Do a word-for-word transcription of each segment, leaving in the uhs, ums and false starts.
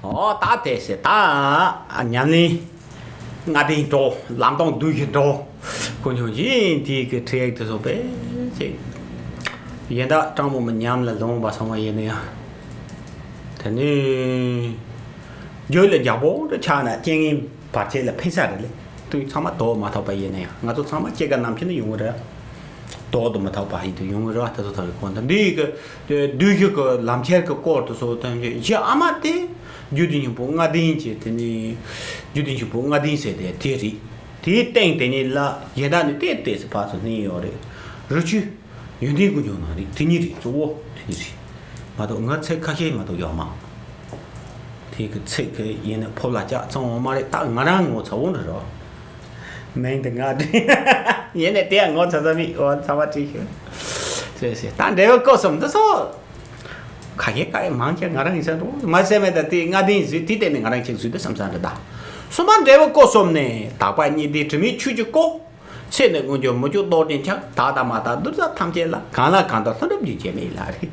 ཨོ་ད་དེ་ཟེར་ད་ཉམས་ལེན་ལྔ་ལྡན་འགྲོ། ལམ་སྟོན་བདུན་བཞི་འགྲོ། དཀོན་མཆོག་སྦྱིན་དེའི་གི་ཁྲིད་ཡིག་དེ་ཚོ་དཔེ་ཅིག་ཡིན་ད་སྤྲང་པོ་མི་ཉམས་ལ་ལོངས་པ་སོང་བ་ཡིན་ན་ཡང་། དེ་ནི་རྒྱུད་ལ་འཇམ་པོ་འདྲ་ཆགས་ན་རྐྱེན་ངན་བར་ཆད་ལ་ཕན་ས་རེད་ལེ། དུས་ཚང་མ་དོགས་མ་ཐག་པ་ཡིན་ན་ཡང་ང་ཚོ་ཚང་མ་སྐྱེ་རྒ་ན་འཆི་ནི་ཡོང་གི་རེད། དོགས་དུ་མི་ཐག་པ་ཡིན་དུ་ཡོང་གི་རེད་བ། དེ་ཚོ་ཐག་གི་གོང་དུ་འདི་ཡི་གི་བདུད་བཞི་གི་ལམ་ཁྱེར་གི་སྐོར་དུ་སོ་ཐམས་ཅད་གཞི་ཨ་མ་དེ་རྒྱུད་སྡེ་སྙིང་པོ་ལྔ་ལྡན་གྱི་དེ་ནི་རྒྱུད་སྡེ་སྙིང་པོ་ལྔ་ལྡན་ཟེར་དེ་དེ་རེད། དེའི་སྟེང་དེ་ཉིད་ལ་གཞན་དག་ནི་ཏོག་ཙམ་ཕར་ཚུར་གནས་ཡོད་རེད། རི་ཆུ་ཡོན་ཏན་ཀུན་འབྱུང་ནང་རིག་དེ་གཉིས་རེད། གཙོ་བོ་དེ་གཉིས་རེད། མ་གཏོགས་ང་ཚིག་ཁ་ཤས་མ་གཏོགས་ཡོད་མ། དེ་གི་ཚིག་གི་ཡིན་ན་ཕོ་ལ་ལྕགས་གཙང་བོ་མ་རེད། ད་ང་རང་ངོ་ཚ་བོ་འདྲ་རོ། མིང་དེ་ང་དྲན་ཡིན་ནས་དེ་ཡང་ངོ་ཚ་ཚ་མི་འོ་ཚ་བ་ཅིག་ཤོད། ཟེར་ཟེར་ད་འབྲས་བུ་སྐོར་གསུམ་འདི་སོ། ཁ་ཤས་ཀ་ཡི་མང་ཆེ་ང་རང་ཡིན་ས་འགྲོ་མ་ཟེར་མེད། ད་དེ་ལྔ་ལྡན་ཟིག་དེ་བརྟེན་ནས་ང་རང་ཅིག་ཟིག་དེ་བསམ་ས་འདྲ་ད། གསུམ་པ་འབྲས་བུ་སྐོར་གསུམ་ནས་དག་པ་གཉིས་ལྡན་དྲི་མེད་ཆོས་ཀྱི་སྐུ། ཚེ་ནི་མངོན་གྱུར་མི་བསྐྱོད་རྡོ་རྗེ་འཆང་། དག་དང་མ་དག་གདུལ་བྱ་ཐམས་ཅད་ལ། གང་ལ་གང་འདུལ་ལྷུན་གྲུབ་རྒྱུན་ཆད་མེད་ལ་རེད།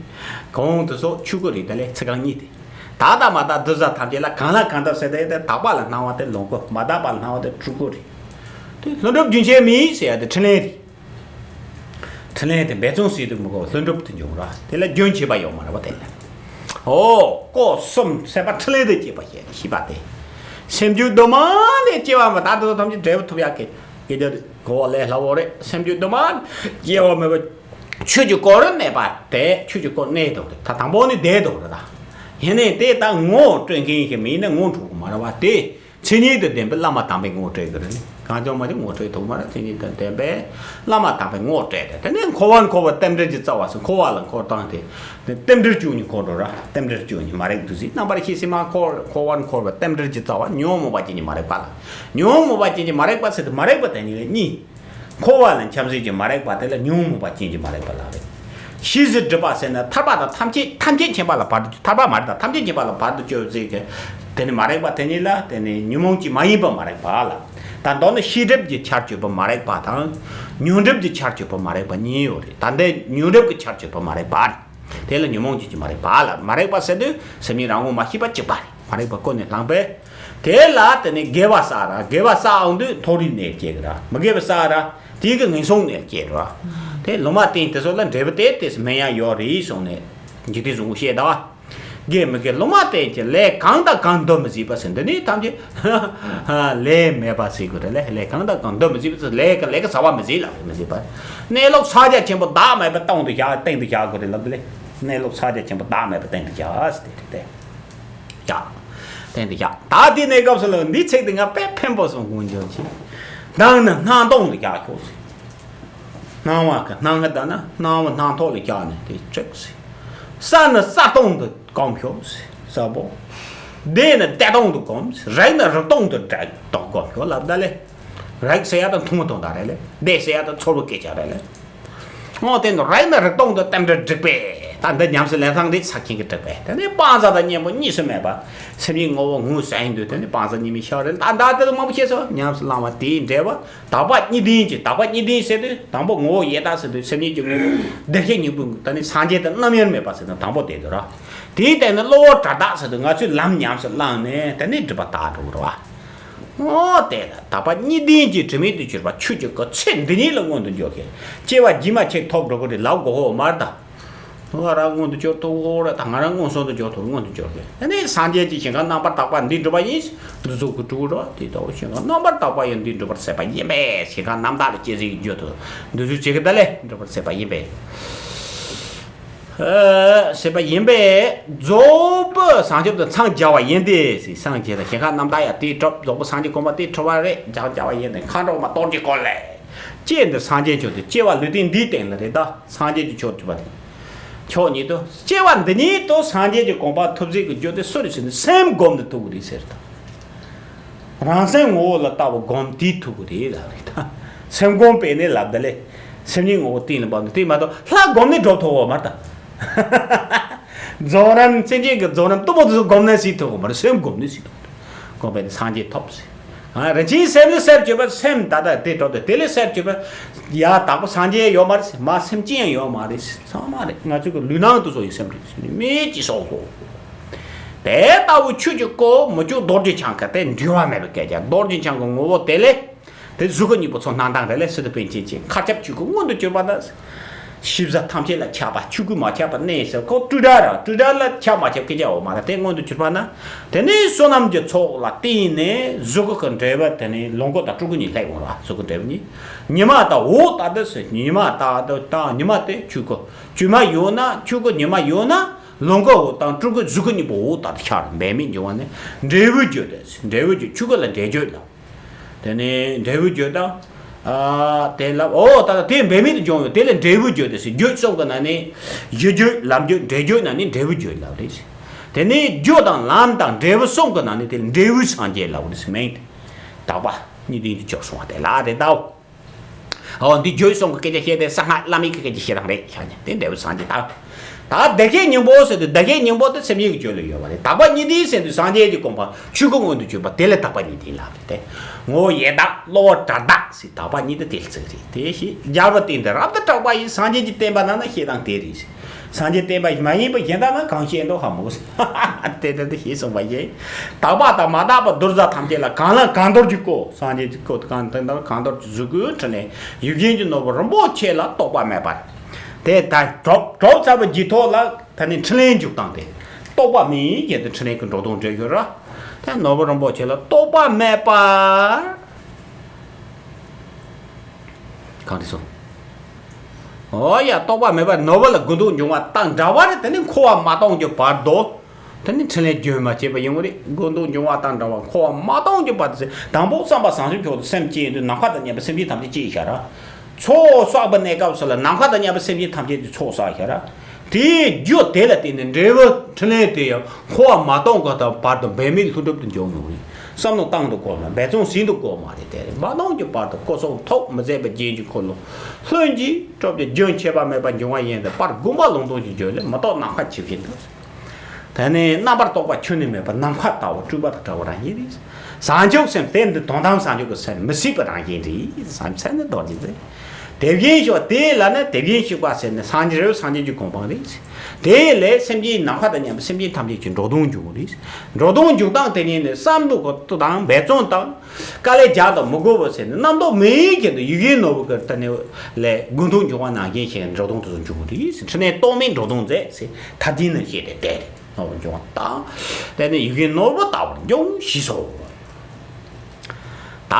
གོང་དུ་སོགས་ཆོས་སྐུ་རེད། དེ་ལས་ཚིག་རྐང་གཉིས་ཏེ། དག་དང་མ་དག་གདུལ་བྱ་ཐམས་ཅད་ལ། གང་ལ་གང་འདུལ་ཟེར་དེ་དེ་དག་པ་ལ་སྣང་བ་དེ་ལོངས་སྐུ། མ་དག་པ་ལ་སྣང་བ་དེ་སྤྲུལ་སྐུ་རེད། དེ་ལྷུན་གྲུབ་རྒྱུན་ཆད་མེད་ཟེར་ཡ་དེ་འཕྲིན་ལས་རེད། འཕྲིན་ལས་དེ་འབད་བརྩོན་བྱས་དུས་མི་དགོས། ལྷུན་གྲུབ་དེ་འབྱུང་ར། དེ་ལ་རྒྱུན་ཆད་པ་ཡོད་མ་རེད་བ། དེ་ལ་ཨོ་སྐོར་གསུམ་ཟེར་བ་འཕྲིན་ལས་དེ་སྐྱེས་པ་ཞེས་ཤེས་པ་སྟེ། སེམས་རྒྱུད་གདོད་མ་ནས་སྐྱེ་བ་མེད་པ་ད་དུང་ཐམས་ཅད་འབྲས་བུ་ཐོབ་ཡག་གི་དེ་འདྲ་གོ་བ་ལས་སླ་བོ་རེད། སེམས་རྒྱུད་གདོད་མ་སྐྱེ་བ་མེད་པ་ཆོས་ཀྱི་སྐུར་གནས་པ་དེ་ཆོས་ཀྱི་སྐུར་གནས་འདུག་རེད། ད་དང་པོ་ནི་བསྡད་འདུག་རེད། ད་ཡིན་ནའི་དེ་ད་ངོ་སྤྲོད་མཁན་ཞིག་མིན་ན་ངོ་འཕྲོད་གི་མ་རེད་བ། དེ་མཚན་ཉིད་དང་ལྡན་པའི་བླ་མ་དམ་པས་ངོ་སྤྲད་གི་རེད། གང་བྱུང་མ་བྱུང་ངོ་སྤྲོད་ཐུབ་མ་རེད། མཚན་ཉིད་དང་ལྡན་པའི་བླ་མ་དམ་པས་ངོ་སྤྲད་དེ། དེ་ནས་འཁོར་བར་འཁོར་བའི་རྟེན་འབྲེལ་གྱི་རྩ་བ་ཟེར། འཁོར་བ་ལ་འཁོར་སྟངས་དེ། རྟེན་འབྲེལ་བཅུ་གཉིས་འཁོར་འགྲོ་ར། རྟེན་འབྲེལ་བཅུ་གཉིས་མ་རིག་འདུ་བྱེད་རྣམ་པར་ཤེས་ཕྱི་མ་འཁོར། འཁོར་བར་འཁོར་བའི་རྟེན་འབྲེལ་གྱི་རྩ་བ་ཉོན་མོངས་པ་ཅན་གྱི་མ་རིག་པ་ལ། ཉོན་མོངས་པ་ཅན་གྱི་མ་རིག་པ་ཟེར་དུས་མ་རིག་པ་དེ་ཉིད་ལ་གཉིས། འཁོར་བ་ལ་འཁྱམས་སེམས་ཀྱི་མ་རིག་པ་དེ་ལ་ཉོན་མོངས་པ་ཅན་གྱི་མ་རིག་པ་ལབ་རེད། ཤེས་བྱའི་སྒྲིབ་པ་ཟེར་ན་ཐར་པ་དང་ཐམས་ཅད་ཐམས་ཅད་མཁྱེན་པ་ལ་བར་དུ། ཐར་པ་མ་རེད་ད། ཐམས་ཅད་མཁྱེན་པ་ལ་བར་དུ་གཅོད་ཟེར་གི། དེ་ནི་མ་རིག་པ་དེ་ཉིད་ལ་དེ་ནི་ཉོན་མོངས་ཀྱི་མ་ཡིན་པ་མ་རིག་པ་ལ། ད་མདོར་ན་ཤེས་སྒྲིབ་ཀྱི་ཆར་གཅོད་པ་མ་རིག་པ་དང་། ཉོན་སྒྲིབ་ཀྱི་ཆར་གཅོད་པ་མ་རིག་པ་གཉིས་ཡོད་རེད། ད་འདི་ཉོན་སྒྲིབ་ཀྱི་ཆར་གཅོད་པ་མ་རིག་པ་རེད། དེ་ལ་ཉོན་མོངས་ཅན་གྱི་མ་རིག་པ་ལ། མ་རིག་པ་ཟེར་དུས་སེམས་ཉིད་རང་ངོ་མ་ཤེས་པ་གཅིག་པ་རེད། མ་རིག་པ་ཀུན་ནས་བསླངས་པས། དེ་ལ་དེ་ནི་དགེ་བ་བསགས་ར། དགེ་བ་བསགས་འོང་དུས་མཐོ་རིས་གནས་སྐྱེ་གི་ར། མི་དགེ་བ་བསགས་ར། དེ་གི་ངན་སོང་གནས་སྐྱེ་ར། དེ་ལུང་མ་བསྟན་དེ་ཚོ་ལ་འབྲས་བུ་དེ་དེ་སྨིན་ཡ་ཡོད་རེད་གསུངས་ནས་འཇིག་རྟེན་གཟུགས་པོ་བཤད་ད། དགེ་མི་དགེ་ལུང་མ་བསྟན་གྱི་ལས་གང་དང་གང་འདུ་མི་བྱེད་པ་ཟེར། འདི་ནི་ཐམས་ཅད་ལས་མེད་པ་ཟེར་དགོས་རེད། ལས་ལས་གང་དང་གང་འདུ་མི་བྱེད་པ་ཟེར། ལས་ཀྱི་ལས་ཀྱི་བྱ་བ་མི་བྱེད་ལབ་རེད། མི་བྱེད་པ། གནས་ལུགས་ཕྱག་རྒྱ་ཆེན་པོ་བདག་མེད་པའི་སྟེང་དུ་བཞག་སྟེང་དུ་བཞག་དགོས་རེད་ལབ། འདི་ལས་གནས་ལུགས་ཕྱག་རྒྱ་ཆེན་པོ་བདག་མེད་པའི་སྟེང་དུ་བཞག་ཟེར་དེ་རེད་དེ། ཡ། དེ་འདི་ཡ། ད་དེ་གནས་སྐབས་སུ་ལ་འདི་ཚིག་འདི་ང་དཔེ་ཕན་པོ་སོང་དགོངས་འཇོག་ཆེ། སྣང་ནི་སྣང་སྟོང་དུ་རྒྱག་ཤོག་ཟེར། སྣང་བ་གི་སྣང་ངེ་ད་ན་སྣང་བ་སྣང་ཐོག་ལ་རྒྱག་ནས་དེ་གཅིག་ཟེར། ས་ནི་ས་སྟོང་དུ་གོམས་ཤོག་ཟེར། ས་བོ། བདེ་ནི་བདེ་སྟོང་དུ་གོམས་ཟེར། རེག་ནི་རེག་སྟོང་དུ་རེག་སྟོང་གོམས་ཤོག་ལབ་ད་ལེ། རེག་ཟེར་ཡ་ད་མཐོང་མཐོང་ད་རེད་ལེ། བདེ་ཟེར་ཡ་ད་ཚོར་བ་སྐད་ཆ་རེད་ལེ། འོ་དེ་ནི་རེག་ནི་རེག་སྟོང་དུ་རྟེན་འབྲེལ་འགྲིག་པས། ད་འདི་ཉམས་སུ་ལེན་སྟངས་འདི་ས་ཁྱིང་གི་འགྲིག་པས། དེ་ནི་སྤང་བྱ་དང་གཉེན་པོ་གཉིས་སུ་མེད་པ། སེམས་ཉིད་ངོ་བོ་ངོས་ཟིན་དུས་དེ་ནི་སྤང་བྱ་གཉིས་མེད་ཤོག་རེད། ད་ད་དེ་ཚོ་མང་པོ་བཤད་སོང་། ཉམས་སུ་བླང་བ་དེའི་འབྲས་བུ་དག་པ་གཉིས་ལྡན་གྱི། དག་པ་གཉིས་ལྡན་ཟེར་དུས་དང་པོ་ངོ་བོ་ཡེ་དག་ཟེར་དུས་སེམས་ཉིད་ཀྱི་ངོ་བོ་བདེ་གཤེགས་སྙིང་པོ་ད་ནི་སངས་རྒྱས་དང་རྣམ་དབྱེར་མེད་པ་ཟེར་ན་དང་པོ་དེ་དུ་ར། དེའི་སྟེང་ནས་གློ་བུར་བྲལ་དག་ཟེར་དུས་ང་ཚོས་ལམ་ཉམས་སུ་བླངས་ནས་དེ་ནི་སྒྲིབ་པ་དག་འགྲོ་གི་རེད་བ། འོ་དེ་ལ་དག་པ་གཉིས་ལྡན་གྱི་དྲི་མེད་དུ་གྱུར་པ་ཆོས་ཀྱི་སྐུ་ཚེ་འདི་ཉིད་ལ་མངོན་དུ་འགྱུར་གྱི། སྐྱེ་བ་རྗེས་མ་ཆེ་ཐོབ་འགྲོ་གི་རེད་ལབ་དགོས་ཧོ་མར་ད། ང་རང་མངོན་དུ་གྱུར་ཐུབ་ཧོ་རེད་ད། ང་རང་མངོན་སུམ་དུ་གྱུར་ཐུབ་མངོན་དུ་གྱུར་གི། དེ་ནས་སངས་རྒྱས་ཀྱི་ཞིང་ཁམས་རྣམ་པར་དག་པ་འདི་འགྲུབ་པ་ཡིན། འདི་ཚོ་གི་དྲུག་རོ་དེ་ལྟ་བུ་ཞིང་ཁམས་རྣམ་པར་དག་པ་ཡང་འདི་འགྲུབ་པར་བྱེད་པ་ཡིན་པས། ཞིང་ཁམས་རྣམ་དག་ལ་སྐྱེ་ཟིག་རྒྱུ་དུ་འདི་ཚོ་བྱེད་གི་ད་ལས་འགྲུབ་པར་བྱེད་པ་ཡིན་པས། ཨ། ཟེར་བ་ཡིན་པས། རྫོགས་པའི་བྱང་ཆུབ་ཏུ་འཚང་རྒྱ་བ་ཡིན་ཏེ། སངས་རྒྱས་དང་ཞིང་ཁམས་རྣམ་དག་ཡང་དེའི་གྲུབ། རྫོགས་པའི་སངས་རྒྱས་གོ་འཕང་དེའི་གྲུབ་པ་རེད། འཚང་རྒྱ་བ་ཡིན་ཏེ། མཁའ་འགྲོ་མ་གཏོར་གྱི་སྐོར་ལས། སྐྱེ་འདི་སངས་རྒྱས་མཆོག་ཏུ་སྐྱེ་བ་ལུས་རྟེན་འདིའི་སྟེང་ལ་རེད་ད། སངས་རྒྱས་ཀྱི་མཆོག་གྲུབ་པ་རེད། མཆོག་ཉིད་དུ་སྐྱེ་བ་འདི་ཉིད་དུ་སངས་རྒྱས་ཀྱི་གོ་འཕང་ཐོབ་བྱེད་ཀྱི་རྒྱུ་དེ་སུ་རེད་ཟེར་ན་སེམས་བསྒོམ་ནས་ཐུབ་ཀྱི་རེད་ཟེར་ད། རང་སེམས་ངོ་བོ་ལ་ལྟ་བུ་སྒོམ་དེས་ཐུབ་ཀྱི་རེད་ལབ་རེད་ད། སེམས་སྒོམ་པས་ནི་ལབ་ད་ལེ། སེམས་ཉིད་ངོ་བོ་གཏན་ལ་དབབ་ནས་དེ་མ་གཏོགས་ལྷ་སྒོམ་ནས་འགྲོ་ཐུབ་བོ་མ་རེད་ད། རྫོགས་རིམ་སེམས་ཅན་གྱི་རྫོགས་རིམ་སྟུག་པོ་དེ་ཚོ་སྒོམ་ནས་སྲིད་ཐུབ་བོ་མ་རེད། སེམས་སྒོམ་ནས་སྲིད་ཐུབ། སྒོམ་པས་ནི་སངས་རྒྱས་ཐོབ་ཟེར། ཨ། རིན་ཆེན་སེམས་ནི་གསེར་གྱུར་པ། སེམས་ད་ལྟ་དེ་གྲུབ་སྟེ་དེ་ལས་གསེར་གྱུར་པ། ཡ་དག་པོ་སངས་རྒྱས་ཡོད་མ་རེད། མ་སེམས་ཅན་ཡང་ཡོད་མ་རེད། ཚང་མ་རེད། ང་ཚོ་གི་ལུས་ནང་དུ་སོ་ཡི་སེམས་རེད་ཟེར་ནས་མེད་ཅེས་སོགས་སོ། དེ་ལྟ་བུ་ཆོས་ཀྱི་སྐུ་མི་བསྐྱོད་རྡོ་རྗེ་འཆང་གི་དེ་འབྲལ་བ་མེད་པའི་སྐད་ཆ། རྡོ་རྗེ་འཆང་གི་ངོ་བོ་དེ་ལས། དེ་གཟུགས་སྐུ་གཉིས་པོ་ཚོ་སྣང་སྟངས་རེད་ལས། སི་ཏུ་པཎ་ཆེན་གྱི་མཁའ་ཁྱབ་ཆོས་སྐུ་མངོན་དུ་གྱུར་པ་ན། ཤེས་བྱ་ཐམས་ཅད་ལ་ཁྱབ་པ། ཆོས་སྐུ་མ་ཁྱབ་པ་གནས་ཟེར། ཁོ་སྤྲོས་བྲལ་ར། སྤྲོས་བྲལ་ལ་ཁྱབ་མ་ཁྱབ་སྐད་ཆ་འོ་མ་ར། དེ་མངོན་དུ་གྱུར་པ་ན། དེ་ནས་བསོད་ནམས་ཀྱི་ཚོགས་ལ་བརྟེན་ནས་གཟུགས་སྐུ་གི་འབྲས་བུ་དེ་ནས་ལོངས་སྐུ་དང་སྤྲུལ་སྐུ་གཉིས་སླེབས་འོང་ར། གཟུགས་སྐུ་འབྲས་བུ་གཉིས། ཉི་མ་དང་འོད་ལྟ་བུ་ཟེར། ཉི་མ་ལྟ་བུ་དང་ཉི་མ་དེ་ཆོས་སྐུ། བཅོས་མ་ཡོད་ན། ཆོས་སྐུ་ཉི་མ་ཡོད་ན། ལོངས་སྐུ་འོད་དང་སྤྲུལ་སྐུ་གཟུགས་སྐུ་གཉིས་པོ་འོད་ལྟར་ཤར། འབད་མེད་འབྱུང་བ་ནི་འབྲས་བུ་བརྗོད་དེ། འབྲས་བུ་བརྗོད། ཆོས་སྐུ་ལ་འབྲས་བརྗོད་ལ། དེ་ནས་འབྲས་བུ་བརྗོད་དང་། ཨ། དེ་ལ་འོ་ད་དེ་འབད་མེད་དུ་འབྱུང་བས་དེ་ལས་འབྲས་བུ་བརྗོད་དེ་ཟེར། བརྗོད་གསུམ་གྱི་ནང་ནས་གཞི་བརྗོད། ལམ་བརྗོད། འབྲས་བརྗོད་ནང་ནས་འབྲས་བུ་བརྗོད་ལབ་རེད། དེ་ནས་རྒྱུ་དང་ལམ་དང་འབྲས་བུ་གསུམ་གྱི་ནང་ནས་དེ་ལ་འབྲས་བུ་སངས་རྒྱས་ལབ་རེད། མིང་དེ་དག་པ་གཉིས་ལྡན་དུ་གྱུར་སོང་བ་དེ་ལ་རེད་དོ། འོ་འདི་བརྗོད་གསུམ་གྱི་སྐད་ཆ་བཤད་དེ་གསང་སྔགས་བླ་མེད་ཀྱི་སྐད་ཆ་བཤད་སྟངས་རེད་ཤག་ནས། དེ་འབྲས་བུ་སངས་རྒྱས་དང་། ད་བདེ་གཤེགས་སྙིང་པོ་ཟེར་དུས་བདེ་གཤེགས་སྙིང་པོ་དེ་སེམས་ཉིད་ཀྱི་རྒྱུད་ལ་ཡོད་པ་རེད། དག་པ་གཉིས་ལྡན་ཟེར་དུས་སངས་རྒྱས་ཀྱི་གོ་འཕང་ཆོས་སྐུ་མངོན་དུ་གྱུར་པ་དེ་ལ་དག་པ་གཉིས་ལྡན་ལབ་རེད་དེ། ངོ་བོ་ཡེ་དག། གློ་བུར་བྲལ་དག་ཟེར། དག་པ་གཉིས་དེ་དེ་ལ་ཚིག་རེད། དེ་ཞེས་སྦྱར་བ་བསྟན་ཏེ། རབ་ཏུ་གྲགས་པ་ཡི་སངས་རྒྱས་ཀྱི་བསྟན་པ་རྣམས་ན་བཤད་སྟངས་དེ་རེད། སངས་རྒྱས་བསྟན་པ་མ་ཡིན་པ་གཞན་དག་ན་གང་བཤད་འདུག་ཧ་མོ་ཟེར། དེ་ལྟར་དུ་ཞེས་གསུངས་པ་བཞིན། དག་པ་དང་མ་དག་པ་གདུལ་བྱ་ཐམས་ཅད་ལ་གང་ལ་གང་འདུལ་གྱི་སྐུ། སངས་རྒྱས་ཀྱི་སྐུ་གང་དེ་ལྟར་གང་འདུལ་གྱི་གཟུགས་སྐུའི་འཕྲིན་ལས་ཡིད་བཞིན་གྱི་ནོར་བུ་རིན་པོ་ཆེ་ལ་རྟོགས་པ་མེད་པར། དེ་ལྟར་གྲུབ་གྲུབ་ཚར་བའི་རྗེས་ཐོག་ལ་ད་ནི་འཕྲིན་ལས་འཇུག་སྟངས་དེ། རྟོགས་པ་མེད་ཀྱི་དེ་འཕྲིན་ལས་ཀྱི་འགྲོ་དོན་འགྲེལ་ཞོར་ར། དེ་ནོར་བུ་རིན་པོ་ཆེ་ལ་རྟོགས་པ་མེད་པར། གང་རེད་སོང་། འོ་ཡ། རྟོགས་པ་མེད་པར་ནོར་བུ་ལ་དགུ་འདོད་འབྱུང་བ་དང་འདྲ་བ་རེད། དེ་ནི་འཁོར་བ་མ་སྟོངས་ཀྱི་བར་དུ། དེ་ནི་འཕྲིན་ལས་རྒྱུན་མ་ཆད་པ་ཡོང་གི་རེད། དགུ་འདོད་འབྱུང་བ་དང་འདྲ་བ། འཁོར་བ་མ་སྟོངས་ཀྱི་བར་དུ་ཟེར། དང་པོ་བསམ་པ་བཟང་ཕྱོགས་སུ་སེམས་བསྐྱེད་དུས་ནམ་མཁའ་དང་མཉམ་པའི་སེམས་ཅན་ཐམས་ཅད་སྐྱེས་བཞག་ར། ཚོགས་བསགས་པའི་གནས་སྐབས་སུ་ལ་ནམ་མཁའ་དང་མཉམ་པའི་སེམས་ཅན་ཐམས་ཅད་ཀྱི་ཚོགས་བསགས་བཞག་ར། དེའི་རྒྱུ་དེ་ལ་བརྟེན་ནས་འབྲས་བུ་འཕྲིན་ལས་དེ་ཡང་འཁོར་བ་མ་སྟོངས་གོང་དང་བར་དུ་འབད་མེད་ལྷུན་གྲུབ་ཏུ་འབྱུང་ཡོང་རེད། བསམ་བློ་བཏང་དུ་དགོས་མ། འབད་བརྩོན་ཟིན་དུ་དགོས་མ་རེད། དེ་རེད། མ་སྟོངས་ཀྱི་བར་དུ་སྐུ་གསུང་ཐུགས་མི་ཟད་པའི་རྒྱན་གྱི་འཁོར་ལོ་ལྷུན་གྱིས་གྲུབ་སྟེ་རྒྱུན་ཆད་པ་མེད་པར་འབྱུང་བ་ཡིན་ཏེ། དཔལ་མགོན་པོ་ལུང་སྟོན་གྱི་རྒྱུད་ལས། མི་རྟོག་ནམ་མཁའ་ཇི་བཞིན་དུ། དེ་ནས་རྣམ་པར་རྟོག་པ་ཁྱོན་ནས་མེད་པར་ནམ་མཁའ་ལྟ་བུ་སྤྲུལ་པ་དང་འདྲ་བ་རང་བཞིན་རེད། བྱང་ཆུབ་སེམས་དེ་འདི་དོན་དམ་བྱང་ཆུབ་ཀྱི་སེམས་མི་ཤིགས་པ་རང་བཞིན་རེད། བྱང་ཆུབ་སེམས་ནི་རྡོ་རྗེ་རེད། དེ་བཞིན་གཤེགས་པ་དེ་ལ་ནི་དེ་བཞིན་གཤེགས་པ་ཟེར་ནས་སངས་རྒྱས་རེད། སངས་རྒྱས་ཀྱི་གོ་འཕང་རེད། དེ་ལས་སེམས་ཅན་ནམ་མཁའ་དང་མཉམ་པའི་སེམས་ཅན་ཐམས་ཅད་ཀྱི་འགྲོ་དོན་འབྱུང་གི་རེད། འགྲོ་དོན་འཇུག་སྟངས་དེ་ཉིད་ནི་བསམ་བློ་དང་འབད་བརྩོན་དང་། དཀའ་ལས་རྒྱག་དང་མི་དགོས་པ་ཟེར་ནས་རྣམ་རྟོག་མེད་ཀྱི་འདུག་ཡིད་བཞིན་ནོར་བུ་གི་ད་ནི་ལས་དགུ་འདོད་འབྱུང་བ་ནང་བཞིན་ཞིག་འགྲོ་དོན་དུ་འཇུག་གི་རེད། འཕྲིན་ལས་རྟོག་མེད་འགྲོ་དོན་མཛད་ཟེར་ཐབས་ལྡན་ནི་ཞེས་ཏེ་དེ་རེད། ནོར་བུ་འབྱུང་བ་དང་། དེ་ནི་ཡིད་བཞིན་ནོར་བུ་ལྟ་བུར་འབྱུང་ཞེས་སོ། ད་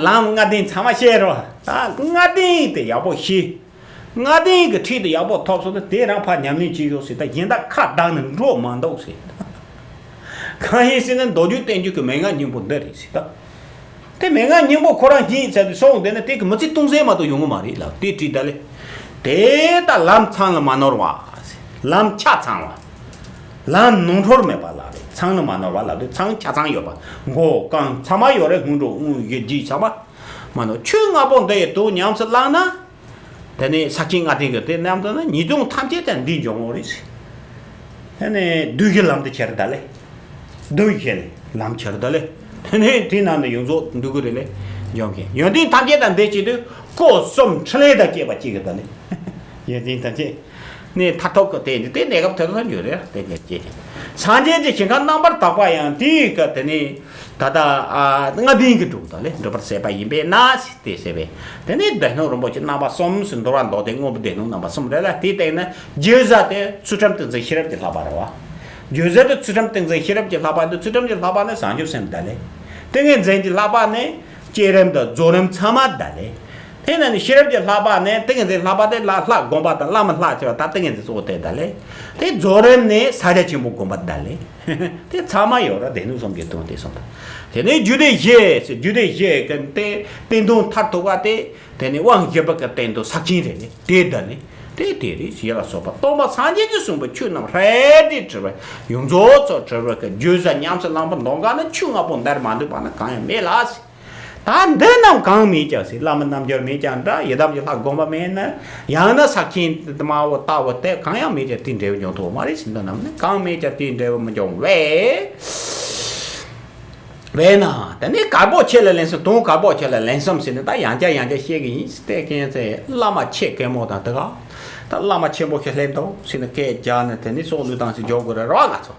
ལམ་ལྔ་ལྡན་ཚང་མ་ཤེས་རོགས། ད་ལྔ་ལྡན་དེ་ཡག་པོ་ཤེས། ལྔ་ལྡན་གྱི་ཁྲིད་དེ་ཡག་པོ་ཐོབ་སོང་ན་དེ་རང་ཕར་ཉམས་ལེན་བྱེད་ཤོག་ཟེར། ད་གཞན་དག་ཁ་བརྡ་ནི་འགྲོ་མ་འདུག་ཟེར། གང་ཡིན་ཟེར་ན་མདོ་རྒྱུད་བསྟན་བཅོས་ཀྱི་མན་ངག་སྙིང་པོ་འདི་རེད་ཟེར་ད། དེ་མན་ངག་སྙིང་པོ་ཁོ་རང་བཞིན་ཡིན་ཚར་དུས་སོང་བསྡད་ན་དེ་གི་མི་ཚེ་སྟོང་ཟད་མ་གཏོགས་ཡོང་གི་མ་རེད་ལ། དེ་བྲིས་ད་ལེ། དེ་ལྟར་ལམ་ཚང་ལ་མ་ནོར་བ། ལམ་ཆ་ཚང་བ། ལམ་ནོར་འཁྲུལ་མེད་པ་ལ་རེད། ཚང་ལ་མ་ནོར་བ་ལ་རེད། ཚང་ཆ་ཚང་ཡོད་པ། མགོ་རྐང་ཚང་མ་ཡོད་རེད། སྔོན་འགྲོ་དབང་བཞི་རྗེས་ཚང་མ་མ་ནོར། ཆོས་ལྔ་པོ་འདི་ཡི་དོན་ཉམས་སུ་བླངས་ན། དེ་ནས་ས་བཅད་ལྔ་སྟེང་གི་དེ་རྣམས་དང་ནི་ཉེས་ལྟུང་ཐམས་ཅད་ཀྱང་འདིས་འཇོམས་འོང་རེད། དེ་ནས་བདུད་ཀྱི་ལམ་དུ་ཁྱེར་ད་ལེ། བདུད་ཀྱི་ལམ་ཁྱེར་ད་ལེ། དེ་ནས་དེ་ནང་དུ་ཡོངས་རྫོགས་འདུལ་གི་རེད་ལེ། འཇོམས་མཁན་ཡོན་ཏན་ཐམས་ཅད་དང་ལྡན་བྱེད་དུས་སྐུ་གསུམ་འཕྲིན་ལས་དང་བཅས་པ་སྐྱེ་གི་ད་ལེ། ཡོན་ཏན་ཐམས་ཅད། ནས་མཐར་ཐུག་གི་དེ་ནི་དེ་གནས་སྐབས་དེ་ཚོ་འགྱུར་རེད། དེ་ནས་སྐྱེ་ཀྱི། སངས་རྒྱས་ཀྱི་ཞིང་ཁམས་རྣམ་པར་དག་པ་ཡང་དེའི་སྐབས་དེ་ནས། ད་ལྟ་ཨ་ལྔ་ལྡན་གྱི་འགྲུབ་ད་ལེ། འགྲུབ་པར་ཟད་པ་ཡིན་པས་ན་ཟེར་ཏེ་ཟེར་བས། དེ་ནས་སྡེ་སྣོད་རིན་པོ་ཆེ་རྣམ་པ་གསུམ་ཟེར། འདུལ་བ་མདོ་སྡེ་དངོས་པོའི་སྡེ་སྣོད་རྣམ་པ་གསུམ་རེད་ལ། དེའི་སྟེང་ན་བརྗོད་བྱ་དེ་ཚུལ་ཁྲིམས་ཏིང་འཛིན་ཤེས་རབ་ཀྱི་བསླབ་པ་རེད་བ། བརྗོད་བྱ་དེ་ཚུལ་ཁྲིམས་ཏིང་འཛིན་ཤེས་རབ་ཀྱི་བསླབ་པ་འདི། ཚུལ་ཁྲིམས་ཀྱི་བསླབ་པ་ནི་བྱང་ཆུབ་སེམས་ད་ལེ། ཏིང་ངེ་འཛིན་གྱི་བསླབ་པ་ནི་བསྐྱེད་རིམ་དང་རྫོགས་རིམ་ཚང་མ་ད་ལེ། དེ་ནས་ནི་ཤེས་རབ་ཀྱི་བསླབ་པ་ནི་ཏིང་འཛིན་བསླབ་པ་དེ་ལ་ལྷ་སྒོམ་པ་དང་བླ་མ་ལྷ་བྱེད་པ་དང་ཏིང་འཛིན་གཙོ་བོ་དེ་ད་ལེ། དེ་རྫོགས་རིམ་ནི་ས་སྐྱ་ཆེན་པོ་སྒོམ་པ་ད་ལེ། དེ་ཚང་མ་ཡོད་ར། སྡེ་སྣོད་གསུམ་གྱི་དོན་དེ་གསུངས་དང་། དེ་ནས་རྒྱུད་སྡེ་བཞི་ཟེར། རྒྱུད་སྡེ་བཞི་གི་སྟེ་སྟེང་དོན་མཐར་ཐུག་པ་དེ། དེ་ནི་དབང་བཞི་པ་གི་སྟེང་དུ་ས་བཅད་རེ་རེ་དེ་ད་ལེ། དེ་དེ་རེད། ཞེས་ལ་སོགས་པ་སྟོན་པ་སངས་རྒྱས་ཀྱིས་གསུངས་པའི་ཆོས་རྣམས་རེ་རེ་དྲིལ་བ་ཡོངས་རྫོགས་ཚོ་དྲིལ་བ་གི་བརྗོད་བྱ་ཉམས་སུ་བླངས་པ་མདོ་འགའ་ན་ཆོས་ལྔ་པོ་འདིར་མ་འདུས་པ་ནི་གང་ཡང་མེད་ལ་ཟེར། ད་འདི་རྣམས་གང་མེད་ཀྱང་ཟེར། བླ་མ་རྣལ་འབྱོར་མེད་ཀྱང་འདྲ། ཡི་དམ་གྱི་ལྷ་སྒོམ་པ་མེད་ན། ཡང་ན་ས་བཅད་དམར་པོ་ལྟ་བུ་དེ་གང་ཡང་མེད་ཀྱང་དེའི་འབྲས་བུ་འབྱུང་ཐུབ་པ་མ་རེད་ཟེར། འདི་རྣམས་ནི་གང་མེད་ཀྱང་དེའི་འབྲས་བུ་མི་འབྱུང་བས། བས་ན། དེ་ནས་དཀར་པོ་ཆེ་ལ་ལན་གསུམ། དོན་དཀར་པོ་ཆེ་ལ་ལན་གསུམ་ཟེར་ནས་ད་ཡང་བསྐྱར་ཡང་བསྐྱར་བཤད་གི་ཡིན། དེ་ཁྱེད་ཚོས་བླ་མ་ཆེ་གེ་མོ་དང་དེ་ག་ད་བླ་མ་ཆེན་པོ་ཞིག་སླེབས་འདུག་ཟེར་ནས་སྐད་རྒྱག་ནས་དེ་ནས་སྲོག་བློས་བཏང་ཟེར་འཇོག་དགོས་རེད་ར་ང་ཚོ།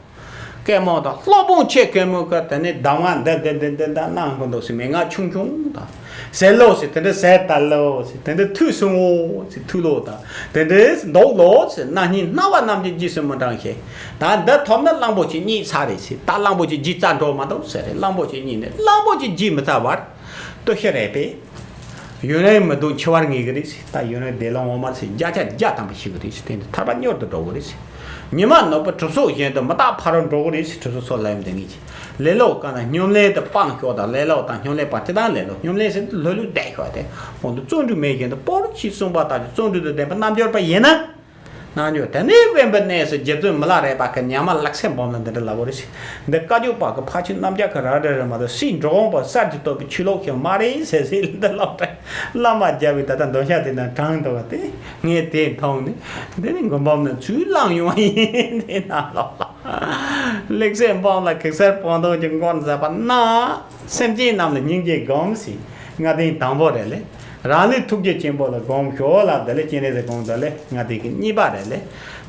སྐད་མང་དང་སློབ་དཔོན་ཆེ་གེ་མོ་གི་དེ་ནས་གདམས་ངག་འདི་འདི་འདི་འདི་འདི་གནང་གི་འདུག་ཟེར། མན་ངག་ཆུང་ཆུང་དང་། ཟེར་ལོ་ཟེར། དེ་འདྲ་ཟེར་ད་ལོ་ཟེར། དེ་འདྲ་ཐུགས་སུ་འོ་ཟེར། ཐུགས་ལོ་དང་། དེ་འདྲ་འདུག་ལོ་ཟེར། ན་ནིང་སྣང་བ་རྣམས་ཀྱི་རྗེས་སུ་མི་འབྲང་ཞིང་། ད་འདི་ཐོབ་ན་གླང་པོ་ཆེ་རྙེད་ཚར་རེད་ཟེར། ད་གླང་པོ་ཆེ་རྗེས་རྩ་འགྲོ་མ་འདུག་ཟེར་རེད། གླང་པོ་ཆེ་རྙེད་ནས་གླང་པོ་ཆེ་རྗེས་མི་རྩ་བར་ལྟོས་ཤི་རེད་པས། ཡུན་རིང་མི་འདུག་འཆི་བར་ངེས་ཀྱི་རེད་ཟེར། ད་ཡུན་རིང་བདེ་ལ་འོང་མ་ཟེར། བརྒྱ་ཆ་བརྒྱ་ཐམ་པ་ཤི་གི་རེད་ཟེར། དེ་འདི་ཐར་པ་མྱུར་དུ་འགྲོ་གི་རེད་ཟེར། ཉི་མ་ནུབ་པའི་གྲིབ་སོ་བཞིན་དུ་མི་རྟག་ཕ་རོལ་འགྲོ་གི་རེད་ཟེར། གྲིབ་སོ་སོགས་ལ་ཡོང་དེ་ངེས་ཀྱི། ལེ་ལོ་གང་ན་སྙོམ་ལས་དུ་སྤངས་ཤོག་དང་། ལེ་ལོ་དང་སྙོམ་ལས་སྤངས། དེ་དང་ལེ་ལོ་སྙོམ་ལས་ཟེར་དུ་ལྷོད་ལྷོད་བསྡད་ཤོག་དེ་འོང་དུ་བརྩོན་འགྲུས་མེད་བཞིན་དུ་པོ་རུ་ཕྱིས་གསུངས་པ་ལྟར་གྱི་བརྩོན་འགྲུས་དང་ལྡན་པའི་རྣལ་འབྱོར་པ་ཡིན་ན། རྣལ་འབྱོར་དེ་ནས་དབེན་པའི་གནས་སུ་རྗེ་བཙུན་མི་ལ་རས་པ་གི་ཉ་མ་ལག་སེ་འབུམ་ལ་འདི་འདྲ་ལབ་པ་རེད་ཟེར། འདི་བཀའ་བརྒྱུད་པ་གི་ཕ་ཆོས་རྣམ་རྒྱལ་གི་ར་འདྲ་རེད་མ་གཏོགས་སྲིད་འགྲོ་འོང་པ་གསར་གྱི་བསྟོད་པའི་ཆོས་ལོག་ཞིག་མ་རེད་ཟེར་ཟེར་འདི་ལབ་དྲན། བླ་མ་རྒྱལ་བའི་ད་ལྟ་འདོན་ཤག་དེ་ན་དྲངས་འདུག་པ་དེ་ངས་དེ་མཐོང་ནས་འདི་ནི་མགོན་པོ་ན་ཚུར་བླངས་ཡོང་བ་ཡིན། དེ་ན་ལོག་ལ་ལེགས་སེ་འབུམ་ལ་གེགས་སེལ་སྤངས་རྟོགས་ཀྱི་མགོན་མཛད་པ་ན། སེམས་ཅན་རྣམས་ལ་སྙིང་རྗེ་སྒོམས་ཟེར། ལྔ་ལྡན་དང་པོ་རེད་ལེ། རང་ལས་ཐུགས་རྗེ་ཆེན་པོ་ལ་སྒོམས་ཤོག་ལ། དེ་ལས་སྤྱན་རས་གཟིགས་སྒོམས། དེ་ལས་ལྔ་ལྡན་གྱི་གཉིས་པ་རེད་ལེ།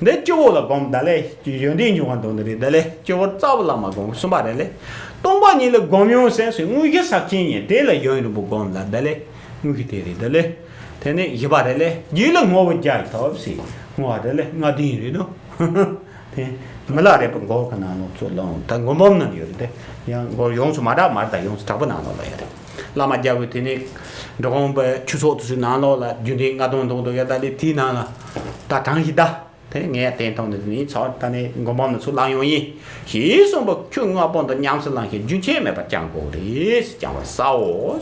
འདི་སྤྱི་བོ་ལ་སྒོམས། དེ་ལས་ཡོན་ཏན་འབྱུང་བ་འདོན་ནི་རེད། དེ་ལས་སྤྱི་བོར་རྩ་བ་བླ་མ་སྒོམས། གསུམ་པ་རེད་ལེ། སྟོང་པ་ཉིད་ལ་སྒོམ་ཡོང་ཟེར་ཟེར། དངོས་གཞི་ས་ཁྱིམ་ཡིན། དེ་ལ་ཡུན་རིང་པོ་སྒོམས་ལ། དེ་ལས་དངོས་གཞི་དེ་རེད། དེ་ལས་དེ་ནས་བཞི་པ་རེད་ལེ། རྗེས་ལ་ངོ་བོ་རྒྱ་ཡི་ཐོབ་ཟེར། ངོ་བོ་དེ་ལས་ལྔ་ལྡན་རེད་ནོ། དེ་མི་ལ་རས་པའི་མགུར་གྱི་ནང་ལོགས་ཚུར་ལོངས། ད་མགུར་འབུམ་ནང་ཡོད་རེད་དེ། ཡང་མགུར་ཡོངས་སུ་མ་གྲགས་མ་རེད། ད་ཡོངས་སུ་གྲགས་པའི་ནང་ལོགས་ལ་ཡོད་རེད། བླ་མ་རྒྱལ་བོས་དེ་ནས་འབྲི་གུང་པའི་ཆོས་ཚོགས་དེ་ཚོའི་ནང་ལོགས་ལ་རྒྱུན་ལྡན་ལྔ་སྡོང་འདོན་འདུག་ཡ། ད་ལས་དེའི་ནང་ལ་ད་གྲངས་ཤིག་ད་དེ་ངས་དེ་མཐོང་ནས་དེ་ནས་ཚོགས་ད་ནས་མགུར་འབུམ་ནང་ཚུར་བླངས་ཡོང་ཡིན། ཞེས་གསུངས་པ་ཁྱོད་སྔ་པོ་འདི་ཉམས་སུ་བླངས་ཤིང་རྒྱུན་ཆད་མེད་པར་བསྐྱང་དགོས་རེད། བསྐྱང་བར་བྱའོ།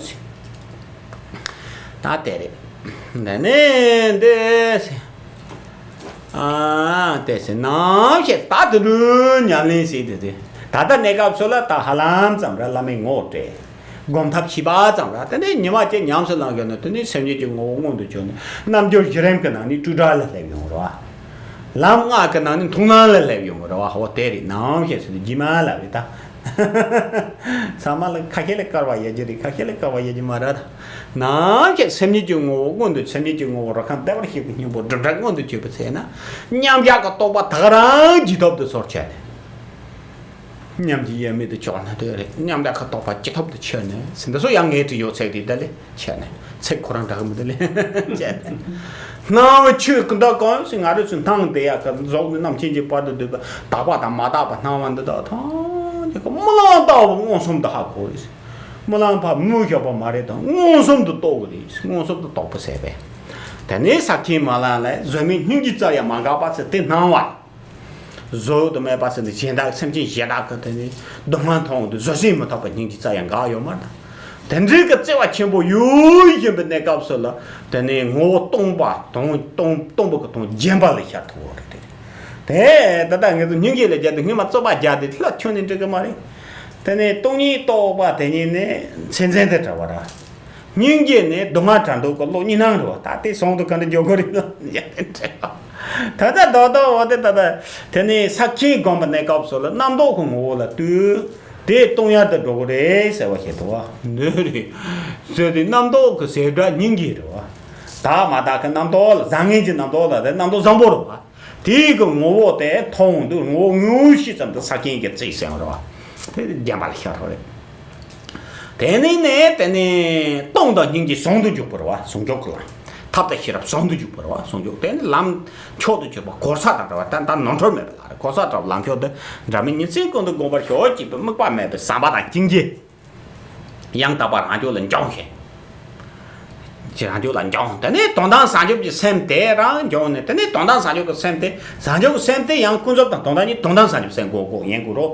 ད་དེ་རེད། འདི་ནས་འདི། ཨ་དེ་ཟེར་ནམ་ཞིག་ད་དུ་ལུས་ཉམས་ལེན་བྱེད་དེ་དེ། ད་ལྟ་གནས་སྐབས་སུ་ལ་ད་ཧ་ལམ་ཙམ་ར་བླ་མའི་ངོ་སྤྲད། སྒོམ་ཐབས་ཤེས་པ་ཙམ་ར། དེ་ནས་ཉི་མ་གཅིག་ཉམས་སུ་བླངས་ཡོད་ན་དེ་ནས་སེམས་ཉིད་ཀྱི་ངོ་བོ་མངོན་དུ་གྱུར་ནས་རྣལ་འབྱོར་བཞི་རིམ་གྱི་ནང་ནས་སྤྲོས་བྲལ་ལ་སླེབས་ཡོང་ར། ལམ་ལྔ་གི་ནང་ནས་མཐོང་སྣང་ལ་སླེབས་ཡོང་གི་རེད་བ། ཧོ་དེ་རེད། ནམ་ཞིག་ཟེར་དུས་རྗེས་མ་ལ་རེད་ད། ཚང་མ་ལ་ཁ་ཤས་ལ་དཀར་བ་ཡོད་ཀྱི་རེད། ཁ་ཤས་ལ་དཀར་བ་ཡོད་ཀྱི་མ་རེད་ད། ནམ་ཞིག་སེམས་ཉིད་ཀྱི་ངོ་བོ་མངོན་དུ། སེམས་ཉིད་ཀྱི་ངོ་བོ་རུ་ཁམས་བདེ་བར་གཤེགས་པའི་སྙིང་པོ་སྒྲིབ་བྲལ་མངོན་དུ་གྱུར་པའི་ཚེ་ན། མཉམ་གཞག་གི་རྟོགས་པ་ད་ག་རང་ཇེ་ཐོབ་ཏུ་སོར་ཆ་ནས། མཉམ་གྱི་དབྱེར་མེད་དུ་ཕྱོགས་ན་དེ་རེད། མཉམ་གཞག་གི་རྟོགས་པ་ཇེ་ཐོབ་ཏུ་ཆེར་ནས་ཟིན། འདི་ཚོ་ཡང་ངས་བྲིས་ཡོད་ཚད་དེ་ད་ལས་ཆེར་ནས་ཚིག་ཁོ་རང་འདྲ་གི་མི་འདུག་ལས་ཆེར་ནས། སྣང་བའི་ཆོས་ཀུན་དག་གང་ཞིག་ང་རང་ཚོའི་སྣང་དེ་ཡག་གི་རྫོགས་པའི་རྣམ་མཁྱེན་གྱི་བར་དུ་བསྡུས་པ་དག་པ་དང་མ་དག་པ་སྣང་བ་འདི་དག་ཐམས་ཅད་ཀྱི་རྨི་ལམ་ལྟ་བུ་མངོན་སུམ་དུ་ཧ་གོ་རེད། རྨི་ལམ་ཕར་མུ་བཞག་པ་མ་རེད་དང་མངོན་སུམ་དུ་རྟོགས་དགོས་རེད། མངོན་སུམ་དུ་རྟོགས་པ་ཟེར་བས། དེ་ནས་ས་ཁྱིམ་མ་ལ་ལས་བཟོད་མེད་སྙིང་རྗེ་རྩལ་ཡང་མ་འགགས་པ་ཟེར་དེ་སྣང་བ། བཟོད་དུ་མེད་པ་ཟེར་ནས་གཞན་དག་སེམས་ཅན་གཞན་དག་གི་དེ་ནས་སྡུག་བསྔལ་མཐོང་དུས་བཟོད་བསྲན་མི་ཐུབ་པ་སྙིང་རྗེ་རྩལ་ཡང་འགག་ཡོད་མ་རེད། དེ་འདྲའི་གི་བརྩེ་བ་ཆེན་པོ་ཡོད་བཞིན་པའི་གནས་སྐབས་སུ་ལ་དེ་ནས་ངོ་བོ་སྟོང་པ་སྟོང་སྟོང་སྟོང་པ་གི་དོན་རྗེན་པ་ལ་ཤར་ཐུབ་པ་རེད་དེ། དེ་ད་ལྟ་ངེད་ཚོ་སྙིང་རྗེ་ལ་བརྒྱབ་དུས་སྔོན་མ་རྩོད་པ་རྒྱག་དུས་ལྷ་ཁྱོན་ནས་འགྲིག་གི་མ་རེད། དེ་ནས་སྟོང་ཉིད་རྟོགས་པ་དེ་ཉིད་ནི་མཚན་མཚན་དེ་འདྲ་བ་ར། སྙིང་རྗེ་ནི་སྡུག་བསྔལ་བྲལ་འདོད་ཀྱི་བློ་གཉིས་སྣང་རེད་བ། ད་དེ་ཟུང་དུ་ག་འདྲ་འཇོག་དགོས་རེད་ལ་ཡ་དེ་འདྲ་བ། ད་ལྟ་རྡོག་རྡོག་འོ་དེ་ད་ལྟ་དེ་ནས་ས་ཁྱིམ་སྒོམ་པའི་གནས་སྐབས་སུ་ལ་རྣམ་རྟོག་གི་ངོ་བོ་ལ་ལྟོས། དེ་སྟོང་ཡར་དུ་འགྲོ་གི་རེད་ཟེར་བ་ཞིག་འདུག་བ། འདི་རེད། ཟེར་དུས་རྣམ་རྟོག་གི་ཟེར་སྒྲ་སྙིང་རྗེ་རེད་བ། དག་མ་དག་གི་རྣམ་རྟོག་ལ་བཟང་ངན་གྱི་རྣམ་རྟོག་ལ་དེ་རྣམ་རྟོག་བཟང་པོ་རེད་བ། དེའི་གི་ངོ་བོ་དེ་མཐོང་འདུག་ངོ་བོ་དངོས་གཞི་ཙམ་དུ་ས་ཁྱིམ་གྱི་རྩིས་ཟེར་བ་རེད་བ། དེ་བདེན་པ་ལ་ཤར་བ་རེད། དེ་ནས་ནས་དེ་ནས་སྟོང་དང་སྙིང་རྗེ་ཟུང་དུ་འཇུག་པ་རེད་བ། ཟུང་འཇུག་གི་ལམ། ཐབས་དང་ཤེས་རབ་ཟུང་དུ་འཇུག་པ་རེད་བ། ཟུང་འཇུག་དེ་ནི་ལམ་མཆོག་ཏུ་གྱུར་པ་གོ་ས་དང་འདྲ་བ། ད་ད་ནོར་འཁྲུལ་མེད་པ་ལ་རེད། གོ་ས་འདྲ་བ་ལམ་མཆོག་དེ་འདྲ་མིན་ཉིན་མཚན་ཀུན་ཏུ་བསྒོམ་པར་ཤོག་ཅེས་པའི་དམིགས་པ་མེད་པའི་བསམ་པ་དང་སྙིང་རྗེ། ཡང་དག་པར་རང་རྒྱུད་ལ་འབྱུང་ཞིང་། ཅེས་རང་རྒྱུད་ལ་འབྱུང་། དེ་ནས་དོན་དམ་བྱང་ཆུབ་ཀྱི་སེམས་དེ་རང་འབྱུང་ནས། དེ་ནས་དོན་དམ་བྱང་ཆུབ་ཀྱི་སེམས་དེ། བྱང་ཆུབ་ཀྱི་སེམས་དེ་ཡང་ཀུན་རྫོབ་དང་དོན་དམ་གཉིས། དོན་དམ་བྱང་ཆུབ་སེམས་དགོས་དགོས་ཡིན་དགོས་རོ།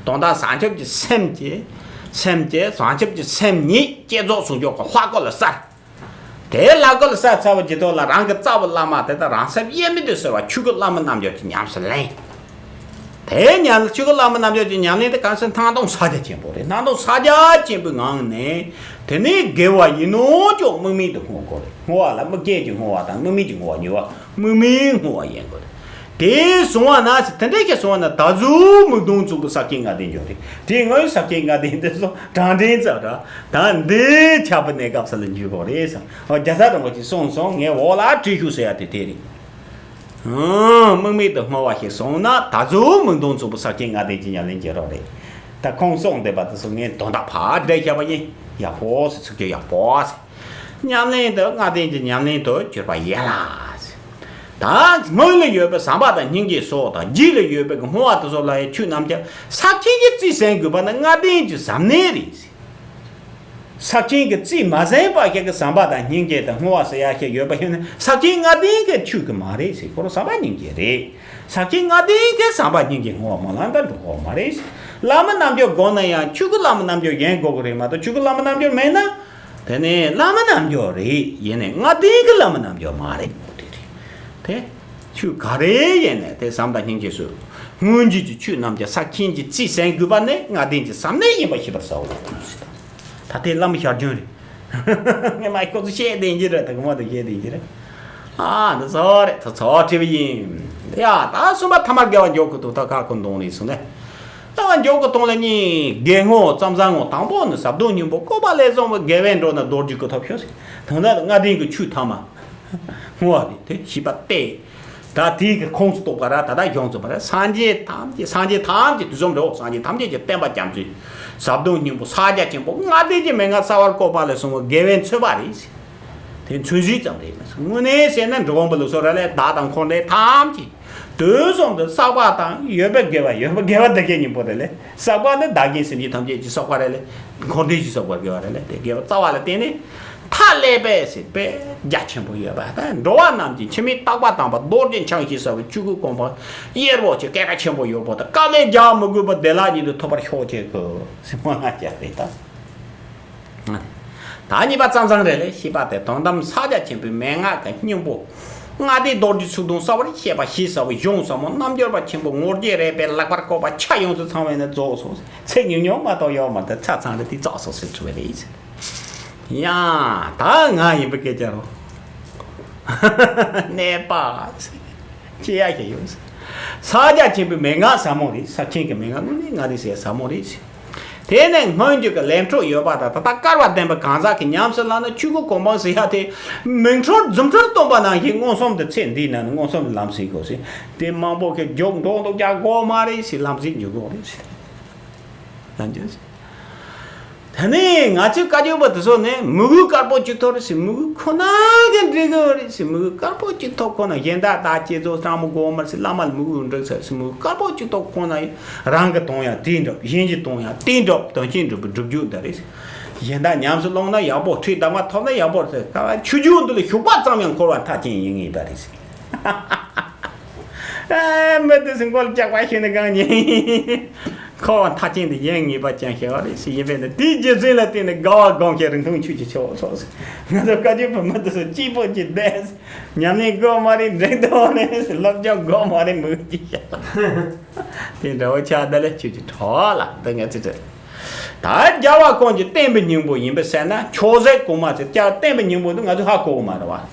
དོན་དམ་བྱང་ཆུབ་ཀྱི་སེམས་ཀྱི། སེམས་ཀྱི་བྱང་ཆུབ་ཀྱི་སེམས་ཉིད་བསྐྱེད་རྫོགས་ཟུང་འཇུག་གི་ལྷ་སྐུ་ལ་གསལ། དེའི་ལྷ་སྐུ་ལ་གསལ་ཚར་བ་ཇི་ལྟར་ལ་རང་གི་རྩ་བའི་བླ་མ་དེ་དང་རང་སེམས་དབྱེར་མེད་དུ་གསལ་བ་ཆོས་སྐུ་བླ་མ་རྣལ་འབྱོར་གྱིས་ཉམས་སུ་ལེན། དེའི་ཉམས་ཆོས་སྐུ་བླ་མ་རྣལ་འབྱོར་གྱིས་ཉམས་ལེན་དེ་གང་ཟེར་སྣང་སྟོང་ཕྱག་རྒྱ་ཆེན་པོ་རེད། སྣང་སྟོང་ཕྱག་རྒྱ་ཆེན་པོའི་ངང་ནས་དེ་ནས་དགེ་བ་ཡིན་ནོ་ཅོག་དམིགས་མེད་དུ་བསྔོ་དགོས་རེད། བསྔོ་བ་ལ་དམིགས་བཅས་ཀྱི་བསྔོ་བ་དང་དམིགས་མེད་ཀྱི་བསྔོ་བ་གཉིས་པ། དམིགས་མེད་བསྔོ་བ་ཡིན་དགོས་རེད། དེ་སོང་བ་ན་ཟེར། དེ་འདྲ་ཞིག་སོང་བ་ན་ད་གཟོད་མིག་མཐོང་ཚུགས་པའི་ས་སྐྱའི་ལྔ་ལྡན་འབྱུང་རེད། དེ་སྔོན་ས་སྐྱའི་ལྔ་ལྡན་དེ་ཚོ་གྲངས་འདྲེན་ཙམ་ར། ད་འདི་ཆགས་པའི་གནས་སྐབས་སུ་ལ་འཇུག་དགོས་རེད་ཟེར། ཨོ་རྒྱལ་ཚབ་རིན་པོ་ཆེས་གསུངས་སོང་། ངས་འོག་ལ་བྲིས་ཞུ་ཟེར་ཡ་དེ་དེ་རེད། ཨང་། དམིགས་མེད་དུ་བསྔོ་བ་ཞིག་སོང་ན་ད་གཟོད་མིག་མཐོང་མཚུངས་པོ་ཟབ་ཆེན་ལྔ་ལྡན་གྱི་ཉམས་ལེན་བྱེད་རོགས་རེད། ད་ཁོང་གསུངས་བསྡད་པ་དེ་ཚོ་ངས་དོན་དག་ཕར་བསྒྲལ་བཞག་པ་ཡིན། ཡག་པོ་ཟེར། ཚིག་རྒྱུ་ཡག་པོ་ཟེར། ཉམས་ལེན་དུ་ལྔ་ལྡན་གྱི་ཉམས་ལེན་དུ་གྱུར་པ་ཡིན་ལ་ཟེར། ད་སྔོན་ལ་ཡོད་པའི་བསམ་པ་དང་སྙིང་རྗེ་སོགས་དང་རྗེས་ལ་ཡོད་པའི་བསྔོ་བ་དེ་ཚོ་ལ་ཡང་ཆོས་རྣམས་ཀྱང་ཟབ་ཆེན་གྱི་རྩིས་ཟིན་དགོས་པ་ནི་ལྔ་ལྡན་གྱི་ཟབ་གནད་རེད་ཟེར། ཟབ་ཆེན་གྱི་རྩིས་མ་ཟིན་པ་ཞིག་གི་བསམ་པ་དང་སྙིང་རྗེ་དང་བསྔོ་བ་ཟེར་ཡ་ཞིག་ཡོད་པ་ཡིན་ན་ཟབ་ཆེན་ལྔ་ལྡན་གྱི་ཆོས་ཀྱི་མ་རེད་ཟེར། ཁོ་རང་བསམ་པ་སྙིང་རྗེ་རེད། ཟབ་ཆེན་ལྔ་ལྡན་གྱི་བསམ་པ་སྙིང་རྗེ་བསྔོ་བ་མ་ལམ་དུ་འགྲོ་གི་མ་རེད་ཟེར། བླ་མ་རྣལ་འབྱོར་དགོས་ན་ཡང་ཆོས་ཀྱི་བླ་མ་རྣལ་འབྱོར་ཡིན་དགོས་ཀྱི་རེད་མ་གཏོགས་ཆོས་ཀྱི་བླ་མ་རྣལ་འབྱོར་མེད་ན། དེ་ནི་བླ་མ་རྣལ་འབྱོར་རེད། ཡིན་ནའི་ལྔ་ལྡན་གྱི་བླ་མ་རྣལ་འབྱོར་མ་རེད། དེ་རེད། དེ་ཆོས་ག་རེ་ཡིན་ནའི་དེ་བསམ་པ་སྙིང་རྗེ་སོགས་སྔོན་བྱས་ཀྱི་ཆོས་རྣམས་ཀྱང་ཟབ་ཆེན་གྱི་རྩིས་ཟིན་དགོས་པ་ནི་ལྔ་ལྡན་གྱི་ཟབ་གནད་ཡིན་པ་ཤེས་པར་བྱའོ། ད་དེ་བླ་མའི་ཞལ་རྒྱུན་རེད། ངས་མ་ཁོ་ཚོ་བཤད་བསྡད་ཀྱི་རེད། ད་གོང་མ་དང་བཤད་བསྡད་ཀྱི་རེད། ཨ་འདི་ཚོ་རེད། ཚོ་ཚོ་བྲིས་པ་ཡིན། ཡ་ད་གསུམ་པ་ཐ་མར་དགེ་བ་འཇོག་གི་འདུག་ད་ཁ་ཁོ་འདོང་རེད་གསུངས་ནས། ལྟ་བ་འཇོག་གི་གཏོང་ལ་གཉིས། དགེ་བསྔོ་ཙམ་བཟང་ངོ་། དང་པོ་ནི་ཟབ་དོན་སྙིང་པོ་བཀོད་པ་ལས་བྱུང་བའི་དགེ་བས་འགྲོ་ན་རྡོ་རྗེ་གི་ཐོབ་ཤོག་ཟེར། དོན་དག་ལྔ་ལྡན་གྱི་ཆོས་ཐ་མ་བསྔོ་བ་རེད། དེ་ཤེས་པ་སྟེ། ད་དེའི་གི་ཁོངས་སུ་གཏོགས་པ་ར་ད་ལྟ་གཞུང་ཚོ་པ་ར་སངས་རྒྱས་ཐམས་ཅད་སངས་རྒྱས་ཐམས་ཅད་དུས་གསུམ་འགྲོ་སངས་རྒྱས་ཐམས་ཅད་ཀྱི་བསྟན་པ་རྒྱ་མཚོའི་ཟབ་དོན་སྙིང་པོ་ཕྱག་རྒྱ་ཆེན་པོ་ལྔ་ལྡན་གྱི་མན་ངག་གསལ་བར་བཀོད་པ་ལས་བྱུང་བའི་དགེ་བའི་མཚོན་པ་རེད། དེ་མཚོན་བྱེད་ཙམ་རེད། དངོས་གནས་བཤད་ན་འགྲོ་འོང་པ་ལུགས་སྲོལ་ར་ལས་བདག་དང་འཁོར་འདས་ཐམས་ཅད་དུས་གསུམ་དུ་བསགས་པ་དང་ཡོད་པའི་དགེ་བ་ཡོད་པའི་དགེ་བ་འདི་གའི་སྙིང་པོ་རེད་ལས། བསགས་པ་ནི་བདག་གིས་སེམས་ཅན་ཐམས་ཅད་ཀྱི་བསགས་པ་རེད་ལས། འཁོར་འདས་ཀྱི་བསགས་པ་དགེ་བ་རེད་ལས། དེ་དགེ་བ་རྩ་བ་ལ་བརྟེན་ནས་མཐའ་ཀླས་པས་ཟེར་པས་རྒྱ་ཆེན་པོ་ཡོད་པ་དང་། འགྲོ་བ་རྣམས་ཀྱི་འཆི་མེད་རྟག་པ་དམ་པ་རྡོ་རྗེ་འཆང་ཞེས་བྱ་བའི་ཆོས་སྐུ་གོ་འཕང་གཡེར་པོ་ཆེ་སྐད་གྲགས་ཆེན་པོ་ཡོད་པོ་དང་། བསྐལ་པས་བརྒྱ་མི་དགོས་པར་བདེ་བླག་ཉིད་དུ་ཐོབ་པར་ཤོག་ཅེས་གི་སེམས་ལ་བྱ་རེད་ད། ད་གཉིས་པ་ཙམ་བཟང་རེད་ལས། ཤེས་པ་དེ་དོན་དམ་ཕྱག་རྒྱ་ཆེན་པོའི་མན་ངག་གི་སྙིང་པོ་ལྔ་སྡེ་རྡོ་རྗེ་ཚིག་དོན་གསལ་བར་བཤད་པ་ཞེས་བྱ་བའི་གཞུང་ཟབ་མོ་རྣལ་འབྱོར་པ་ཆེན་པོ་ངོར་རྒྱས་རེད་པས་ལེགས་པར་བཀོད་པ་ཆ་ཡོངས་སུ་ཚང་བས་ནི་རྫོགས་སོ། ཚིག་ཉུང་ཉུང་མ་གཏོགས་ཡོད་མ་རེད། ཆ་ཚང་རེད། དེ་རྫོགས་སོ་ཟེར་ཚུལ་རེད། ཡ། ད་ང་ཡིན་པའི་སྐད་ཆ་རོ། གནས་པ། ཅི་ཡ་ཞིག་ཡོད། ཕྱག་རྒྱ་ཆེན་པོའི་མན་ངག་ཟབ་མོ་རེད། ཟབ་ཆེན་གྱི་མན་ངག་དངོས་གནས་ང་རེ་ཟེར་ཟབ་མོ་རེད། དེ་ནས་སྔོན་འཇུག་གི་ལས་འཕྲོ་ཡོད་པ་དང་། ད་ལྟ་བསྐལ་པ་བསྟན་པའི་གང་ཟག་གི་ཉམས་སུ་བླངས་ན་ཆོས་སྐུ་གོ་འཕང་ཟེར་ཡ་དེ་མིག་འཕྲུལ་རྫུ་འཕྲུལ་སྟོན་པ་ནང་བཞིན་མངོན་སུམ་དུ་ཚེ་འདིའི་ནང་ནས་མངོན་སུམ་དུ་ལམ་ཟེར་དགོས་ཟེར། དེ་མང་པོ་གི་མཇུག་འགྲོ་འདུག་རྒྱག་དགོས་མ་རེད་ཟེར། ལམ་ཟེར་འཇུག་དགོས་རེད་ཟེར། ལམ་འཇུག་ཟེར། ད་ནི་ང་ཚོའི་བཀའ་བརྒྱུད་པ་དེ་ཚོ་ནི་མི་གུས་དཀར་པོ་གཅིག་ཐོབ་རེད་ཟེར། མི་གུས་ཁོ་ན་གི་འགྲིག་གི་རེད་ཟེར། མི་གུས་དཀར་པོ་གཅིག་ཐོབ་ཁོ་ན་གཞན་དག་ད་ཁྱེད་ཚོ་སྤྲང་མོ་དགོས་མ་རེད་ཟེར། བླ་མ་ལ་མི་གུས་འགྲིག་ཟེར་ཟེར། མི་གུས་དཀར་པོ་གཅིག་ཐོབ་ཁོ་ན་ཡང་རང་གི་དོན་ཡང་དེ་འགྲུབ། གཞན་གྱི་དོན་ཡང་དེ་འགྲུབ། དོན་ཆེན་འགྲུབ་པའི་སྒྲུབ་རྒྱུ་འདི་རེད་ཟེར། གཞན་དག་ཉམས་སུ་བླངས་ན་ཡག་པོ། ཁྲིད་གདམས་ངག་ཐོབ་ན་ཡག་པོ་རེད་ཟེར། ཆོས་བརྒྱུད་འདི་ལ་ཞུགས་པ་ཙམ་ཡང་འཁོར་བ་མཐའ་ཅན་ཡིན་ངེས་པ་རེད་ཟེར། ཨ། མི་དེ་ཚོའི་མགོ་ལ་ལྕགས་པ་གཞུས་ནས་གང་ཉན། འཁོར་བ་མཐའ་ཅན་དུ་ཡེངས་ངེས་པ་ཅན་ཞིག་རེད་ཟེར། ཡིན་པས་ན་དེའི་རྗེ་བཙུན་ལ་བརྟེན་ནས་དགའ་བ་སྒོམ་ཞིང་རིང་ཐུང་ཆོས་ཀྱི་ཕྱོགས་སོགས་ཟེར། ང་ཚོ་བཀའ་བརྒྱུད་པའི་མི་དེ་ཚོ་གཅིག་པོ་གཅིག་བསྡད་ཟེར། ཉམས་ལེན་དགོས་མ་རེད། འགྲིག་འདུག་ནས་ཟེར། སློབ་སྦྱོང་དགོས་མ་རེད། མི་གཅིག་བྱ། དེ་འདྲ་བོ་ཆགས་བསྡད་ལ་ཆོས་ཀྱི་གྲོགས་ལ་འདི་ངས་ཚིག་ཁྲིད། ད་རྒྱལ་བ་ཀུན་གྱི་བསྟན་པའི་སྙིང་པོ་ཡིན་པས་ཟེར་ན་མཆོག་གཟིགས་གོང་མ་ཟེར། ཀྱང་བསྟན་པའི་སྙིང་པོ་འདི་ང་ཚོས་ཧ་གོ་གི་མ་རེད་བ།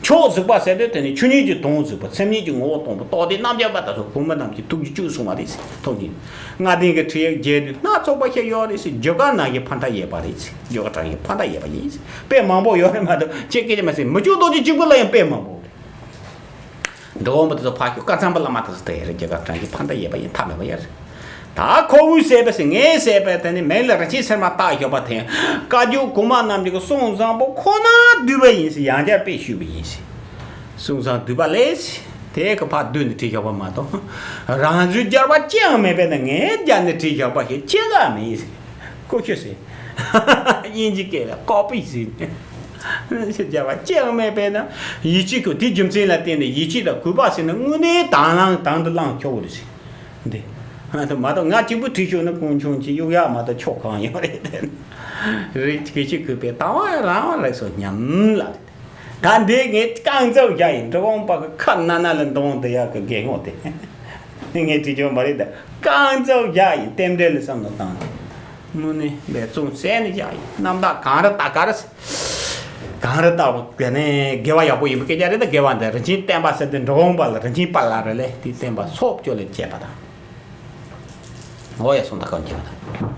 མཆོག་གཟིགས་པ་ཟེར་དུས་དེ་ནི་ཆོས་ཉིད་ཀྱི་དོན་གཟིགས་པ། སེམས་ཉིད་ཀྱི་ངོ་བོ་སྟོང་པ། རྟོགས་ལྡན་རྣལ་འབྱོར་པ་དང་སོགས་གོང་མ་རྣམས་ཀྱི་ཐུགས་རྗེ་བཅུ་གསུངས་པ་རེད་ཟེར། ཐུགས་རྗེ་ལྔ་ལྡན་གྱི་ཁྲིད་ཡིག་རྒྱས་བསྡུས་སྣ་ཚོགས་པ་ཞིག་ཡོད་རེད་ཟེར། བརྗོད་བྱ་གྲངས་ཀྱི་ཕ་མཐའ་ཡས་པ་རེད་ཟེར། བརྗོད་བྱ་གྲངས་ཀྱི་ཕ་མཐའ་ཡས་པ་ཡིན་ཟེར། དཔེ་མང་པོ་ཡོད་རེད་མ་གཏོགས་ཅིག་སྐད་ཆ་མ་ཟེར། མི་བཅུ་རྡོ་རྗེ་གཅིག་པུ་ལ་ཡང་དཔེ་མང་པོ་རེད། འགྲོ་འོང་པ་དེ་ཚོ་ཕར་ཞོག། བཀའ་ཚང་པ་བླ་མ་དེ་ཚོ་དེ་རེད། རྒྱ་གར་གྲངས་ཀྱི་ཕ་མཐའ་ཡས་པ་ཡིན། ཐབས་མེད་པ་ཡིན། ད་ཁོ་བོས་ཟེར་བས་ཟེར། ངས་ཟེར་བས་དེ་ནི་མིང་ལ་རིན་ཆེན་ཚེར་མ་བཏགས་ཞོག་པ་དེ་བཀའ་བརྒྱུད་གོང་མ་རྣམས་ཀྱི་གསུང་བཟང་པོ་ཁོ་ན་བསྡུས་པ་ཡིན་ཟེར། ཡང་བསྐྱར་དཔེ་ཞུས་པ་ཡིན་ཟེར། གསུང་བཟང་བསྡུས་པ་ལས་དེ་གི་ཕར་བསྡུས་ནས་བྲིས་ཞོག་པ་མ་གཏོགས། རང་བཟོས་སྦྱར་བ་ཅི་ཡང་མེད་པས་ན། ངས་སྦྱར་ནས་བྲིས་ཞོག་པ་ཞིག་ཅི་ག་མེད་ཟེར། ཀུ་ཤུ་ཟེར། དབྱིན་ཇི་སྐད་ལ་ཀོ་པི་ཟེར། ཞེས་བྱ་བ་ཅི་ཡང་མེད་པས་ན། ཡིད་ཆེས་ཀྱི་དེའི་རྒྱུ་མཚན་ལ་བརྟེན་ནས་ཡིད་ཆེས་དང་གུས་པ་ཟེར་ན་དངོས་གནས་དང་བླངས་དང་དུ་བླངས་ཆོག་གི་རེད་ཟེར། འདི་མ་གཏོགས་ང་གཅིག་པུ་བྲིས་ཤོག་ན་ཀུན་འབྱུང་གཅིག་གཡུག་ཡག་མ་གཏོགས་ཆོག་གང་ཡོད་རེད། རེད། གུས་ཆེ་གུས་པས་དང་བ་རང་བ་རེད་སོ་སྙམ་ལ། ད་འདི་ངས་རྐང་བཙུགས་བཞག་ཡིན། འབྲི་གུང་པ་གི་ཁ་སྣ་སྣ་ལ་འདོང་བསྡད་ཡག་གི་དགེ་སློང་དེ་ངས་བྲིས་ཆོག་མ་རེད། ད་རྐང་བཙུགས་བཞག་ཡིན། རྟེན་འབྲེལ་ལ་བསམ་བློ་བཏང་། དངོས་གནས་འབད་བརྩོན་བྱས་ནས་བཞག་ཡིན། རྣམ་དག་གང་རེད་ད་ག་རེད། གང་རེད་ད་དེ་ནས་དགེ་བ་ཡག་པོ་ཡིན་པའི་སྐད་ཆ་རེད། ད་དགེ་བ་འདི་རིན་ཆེན་བསྟན་པ་ཟེར་དུས་འབྲི་གུང་པ་ལ་རིན་ཆེན་པ་ལ་རེད་ལས། དེའི་བསྟན་པ་སྲོག་གཅོད་ལས་བྱེད་པ་དང་། འོ་ཡ་སོང་ད་གང་བྱེད་པ་དང་།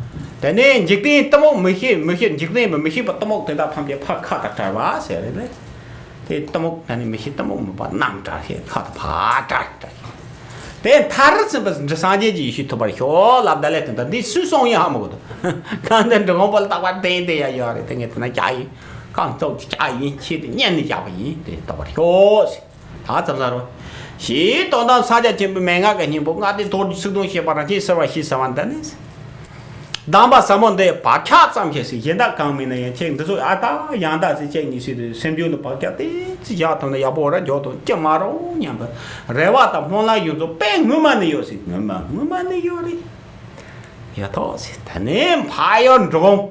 དེ་ནས་འཇིག་རྟེན་གཏི་མུག་མི་ཤེས་མི་ཤེས། འཇིག་རྟེན་པ་མི་ཤེས་པ་གཏི་མུག་དེ་དག་ཐམས་ཅད་ཕར་ཁ་དང་བྲལ་བ་ཟེར་རེད་ལས། དེ་གཏི་མུག་ད་ནི་མི་ཤེས། གཏི་མུག་མུན་པ་རྣམ་བཀྲ་ཤིས་ཁ་དུ་ཕར་བཀྲ་ཤིས་བཀྲ་ཤིས། དེ་མཐར་ཕྱིན་པ་འདི་སངས་རྒྱས་ཀྱི་ཡེ་ཤེས་ཐོབ་པར་ཤོག་ལབ། ད་ལས་དོན་དག་འདི་སུས་གསུང་ཡང་ཧ་མ་གོ་དོ། གང་འདི་འབྲི་གུང་པ་ལ་རྟག་པར་བསྟན་བསྟན་ཡ་ཡོད་རེད། དེ་ངས་དེ་ན་རྒྱག་ཡིན། རྐང་བཙུགས་ཀྱི་རྒྱག་ཡིན། ཁྱེད་དེ་སྙན་ནས་བཞག་པ་ཡིན། དེ་ཐོབ་པར་ཤོག་ཟེར། ད་ཙམ་ཟ་རོ། ཞེས་དོན་དམ་ས་སྐྱ་ཆེན་པོའི་མན་ངག་གི་སྙིང་པོ་ལྔ་སྡེ་རྡོ་རྗེ་ཚིག་དུམ་བཞི་པ་རང་བཞིན་གསལ་བར་ཞེས་ཟེར་བ་འདི་ནི། གདམས་པ་ཟབ་མོ་འདི་བག་ཆགས་ཙམ་ཞིག་སྲིད། གཞན་དག་གང་མིན་ན་ཡང་། ཁྱེད་འདི་ཚོ་ཨ་ད་ཡང་དག་སྲིད་ཅེས་ཉིད་སྲིད་དུ་སེམས་རྒྱུད་ལ་བག་ཆགས་དེ་ཅི་བཞག་ཐུབ་ན་ཡག་པོ་ར་འཇོག་ཐུབ་ཀྱི་མ་རུང་སྙམ་པའི་རེ་བ་དང་སྨོན་ལམ་ཡོངས་རྫོགས་དཔེ་ངོ་མ་ནི་ཡོད་སྲིད། ངོ་མ་ངོ་མ་ནི་ཡོད་རེད། ཡ་ཐོག་སྲིད། ད་ནི་ཕ་ཡུལ་འབྲི་གུང་།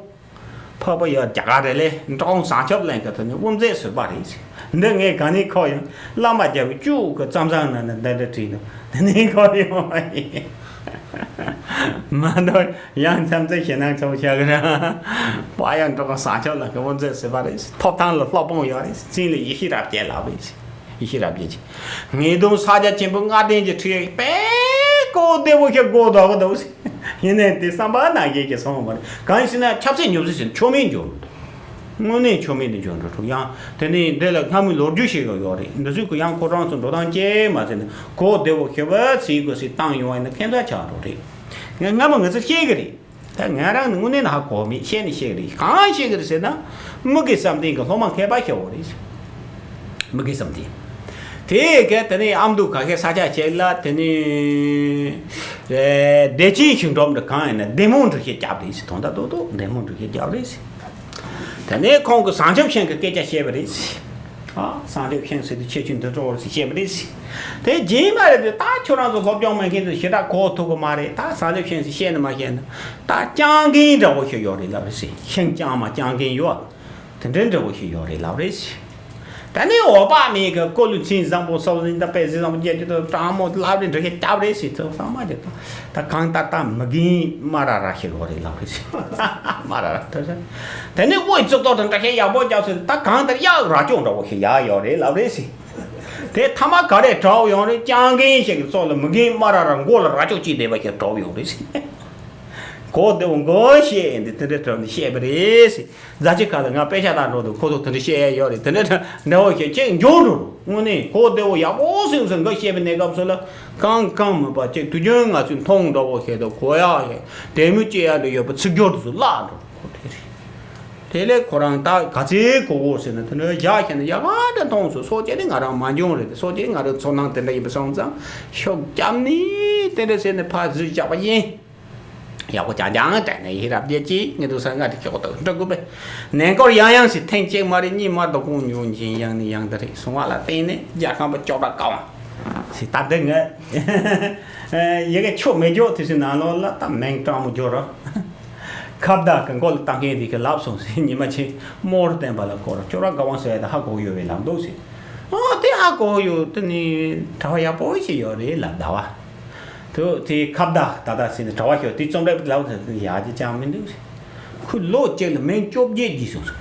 ཕ་བུ་ཡ་རྒྱ་གར་རེད་ལས། འབྲི་གུང་བཟང་ཆོབ་གླིང་གི་ཐོག་ནས་དབུ་མཛད་ཟུར་པ་རེད་ཟེར། འདི་ངས་ག་ནས་ཁོ་ཡང་བླ་མ་རྒྱལ་པོ་བཅུ་གི་རྩམ་བཟང་ནང་ནས་འདི་འདྲ་བྲིས་འདུག། འདི་ནས་ཁོ་ཡང་མ་ཡིན། མ་གཏོགས་ཡང་མཚམས་མཚམས་ཞེད་སྣང་ཚ་པོ་ཆགས་ཀྱི་རེད། ཕ་ཡུལ་འབྲི་གུང་བཟང་ཆོབ་གླིང་གི་དབུ་མཛད་ཟུར་པ་རེད་ཟེར། ཐོབ་ཐང་ལ་སློབ་དཔོན་ཡོད་རེད་ཟེར། མཚན་ལ་ཡེ་ཤེས་རབ་རྒྱས་ལབ་རེད་ཟེར། ཡེ་ཤེས་རབ་རྒྱས་ཀྱིས། ངེས་དོན་ས་སྐྱ་ཆེན་པོ་ལྔ་ལྡན་གྱི་ཁྲིད་ཡིག་དཔེ་གོ་བདེ་བོ་ཞིག་གོ་ལྡོག་གི་འདུག། ཡིན་ནའི་དེ་བསམ་པ་ནང་བཞིན་གྱི་སོང་བ་མ་རེད། གང་ཡིན་ཟེར་ན་ཆབ་སྲིད་ཉམས་སྲིད་ཟེར་ན་ཆོ་མེད་འགྱུར་འགྲོ་འདུག། དངོས་གནས་ཆོ་མེད་དུ་འགྱུར་འགྲོ་འདུག། ཡང་དེ་ནི་འདི་ལ་སྔ་མོའི་ལོ་རྒྱུས་ཤིག་ཡོད་རེད། འདི་ཚོས་ཀྱི་ཡང་ཁོ་རང་ཚོ་འགྲོ་སྟངས་ཅིག་མ་ཟེར་ན་གོ་བདེ་བོ་ཞིག་བ་ཚིག་གི་ཞིག་བཏང་ཡོང་བ་ཡིན་ན་ཁྱད་མཚར་ཆགས་འགྲོ་རེད། ངས་སྔ་མ་ང་ཚོ་ཤེས་ཀྱི་རེད། ད་ང་རང་ནི་དངོས་གནས་ན་ཧ་གོ་མེད། བཤད་ནི་བཤད་ཀྱི་རེད། གང་བཤད་ཀྱི་རེད་ཟེར་ན། མི་དགེ་བསམ་གཏན་གྱི་སློབ་མ་མཁས་པ་ཞེ་པོ་རེད། མི་དགེ་བསམ་གཏན། དེ་ག་དེ་ནས་ཨ་མདོ་ག་ཤེད་ས་ཆ་ཅིག་ལ་དེ་ནས་ཨེ་བདེ་ཆེན་ཞིང་སྒྲུབ་འདྲ་གང་ཡིན་ན་བདེ་སྨོན་འབྲུ་བཤད་རྒྱབ་རེད་ཟེར། དོན་དག་རྡོག་རྡོག་བདེ་སྨོན་འབྲུ་བཤད་རྒྱབ་རེད་ཟེར། དེ་ནས་ཁོང་གིས་བཟང་ཆོབ་ཤིང་གི་སྐད་ཆ་བཤད་པ་རེད་ཟེར། ཨ། བཟང་ཆོབ་ཤིང་ཟེར་དུས་ཁྱེད་ཀྱིས་འདི་འདྲ་བོ་ཟེར་བཤད་པ་རེད་ཟེར། དེ་རྗེས་མ་རེད་དེ། ད་ཁྱོད་རང་ཚོ་སློབ་སྦྱོང་མེད་མཁན་ཚོ་ཞེ་དྲག་གོ་ཐུབ་ཀྱི་མ་རེད། ད་བཟང་ཆོབ་ཤིང་ཟེར་བཤད་ནི་མ་བཤད་ན། ད་རྐྱང་རྐྱང་འདྲ་བོ་ཞིག་ཡོད་རེད་ལབ་རེད་ཟེར། ཤིང་རྐྱང་མ་རྐྱང་རྐྱང་ཡོད། དེ་འདྲའི་འདྲ་བོ་ཞིག་ཡོད་རེད་ལབ་རེད་ཟེར། ད་ནི་འོད་དཔག་མེད་ཀྱི་སྐུ་ལུས་མཚན་བཟང་པོ་སོགས་ཟིན། ད་དཔེ་གཟི་བཟང་པོ་རྒྱས་ཀྱི་དང་དྲང་མོ་ལབ་རེ་འདྲ་ཞིག་བཏབ་རེད་ཟེར། ཚོ་ཚང་མ་ཀྱི་ད་གང་ལྟར་ད་མི་རྒན་སྨ་ར་ར་ཞིག་ཡོད་རེད་ལབ་རེད་ཟེར། སྨ་ར་ར་ད་ཟེར། དེ་ནས་དབུས་གཙུག་ཏོར་དང་འདྲ་ཞིག་ཡག་པོ་རྒྱབ་ཟེར། ད་གང་ལྟར་གཡག་རྭ་ཅོ་འདྲ་བོ་ཞིག་ཡར་ཡོད་རེད་ལབ་རེད་ཟེར། དེ་ཐ་མ་ག་རེ་གྲགས་ཡོང་རེད། རྐྱང་རྐྱང་ཞིག་གི་ཚོགས་ལ་མི་རྒན་སྨ་ར་ར་མགོ་ལ་རྭ་ཅོ་གཅིག་བསྡད་པ་ཞིག་གྲགས་ཡོང་རེད་ཟེར། གོ་བདེ་བོ་མགོ་བཤད་འདི་དེ་འདྲ་གྲགས་ནས་བཤད་པ་རེད་ཟེར། རྫ་ཆུ་ཁ་ལ་ང་དཔེ་ཆ་དང་འགྲོ་དུས་ཁོ་ཚོ་དེ་འདྲ་བཤད་ཡ་ཡོད་རེད། དེ་འདྲ་འདྲ་བོ་ཞིག་ཅིག་འབྱུང་འགྲོ། དངོས་གནས་གོ་བདེ་བོ་ཡག་པོ་སེམས་སུ་འགའ་བཤད་པའི་གནས་སྐབས་སུ་ལ་གང་གང་མིན་པ་ཅིག་དུས་རྒྱུན་ང་ཚོས་མཐོང་འདྲ་བོ་ཞིག་དང་གོ་ཡ་ཞིག་དེ་མོ་ཅིག་ཡ་འདྲ་ཡོད་པ་ཚིག་སྦྱོར་དེ་ཚོ་བརླག་འགྲོ། ཁོ་དེ་རེད། དེ་ལས་ཁོ་རང་ད་ག་ཚོད་གོ་གོ་ཟེར་ན། དེ་ནས་བཞག་བྱས་ན་ཡག་ག་འདྲ་མཐོང་སོང་། སོ་སྐྱེ་ནི་ང་རང་མ་འབྱུང་རེད། སོ་སྐྱེ་ང་རང་ཚོར་སྣང་དེ་འདྲ་ཡིན་པ་སོང་ཙང་ཤུགས་བརྒྱབ་ནས་དེ་འདྲ་ཟེར་ནས་ཕར་གཟིགས་བཞག་པ་ཡིན། ཡག་པོ་རྐྱང་རྐྱང་དྲན་ནས་ཡིད་རབ་རྒྱས་ཀྱིས་ངས་འདུག་ས་ང་དེ་ཁྱོག་ཏུ་འགྲོ་དགོས་པས། ནས་སྐོར་ཡང་ཡང་ཞིག་ཐེངས་གཅིག་མ་རེད་གཉིས་མ་རེད་དོ་ཁོང་ཉོན་ཅིང་ཡང་ནས་ཡང་དུ་རེད་སོང་བ་ལ་བརྟེན་ནས་རྒྱལ་ཁམས་པ་ཅོག་ར་ཀ་བ་ཞིག་ད་འདི་ངས་ཡི་གེ་ཆོ་མེད་འཇོག་དུས་སུ་ནང་ལོགས་ལ་ད་མིང་སྤྲང་མོ་འཇོག་རོགས། ཁ་བརྡ་གི་མགོ་ལ་བཏང་མཁན་དེ་གི་ལབ་སོང་ཟེར། ཉི་མ་ཆེ་རྨོར་བསྟན་པ་ལ་སྐོར་ཅོག་ར་དགའ་དབང་ཟེར་བ་དེ་ཧ་གོ་ཡོད་པའི་ལབ་འདུག་ཟེར། ཨོ་དེ་ཧ་གོ་ཡོད། དེ་ནི་གྲྭ་པ་ཡག་པོ་ཞིག་ཡོད་རེད་ལབ་ཟླ་བ། དེ་དེ་ཁ་བརྡ་ད་ལྟ་ཟེར་ནས་གྲྭ་པ་ཞིག་དེ་རྩོམ་རིག་ལབ་ཟེར་ཡག་ཅི་ཅང་མི་འདུག་ཟེར། ཁོས་ལོ་གཅིག་ལ་མིང་བཅོ་བརྒྱད་བརྗེས་སོང་ཟེར།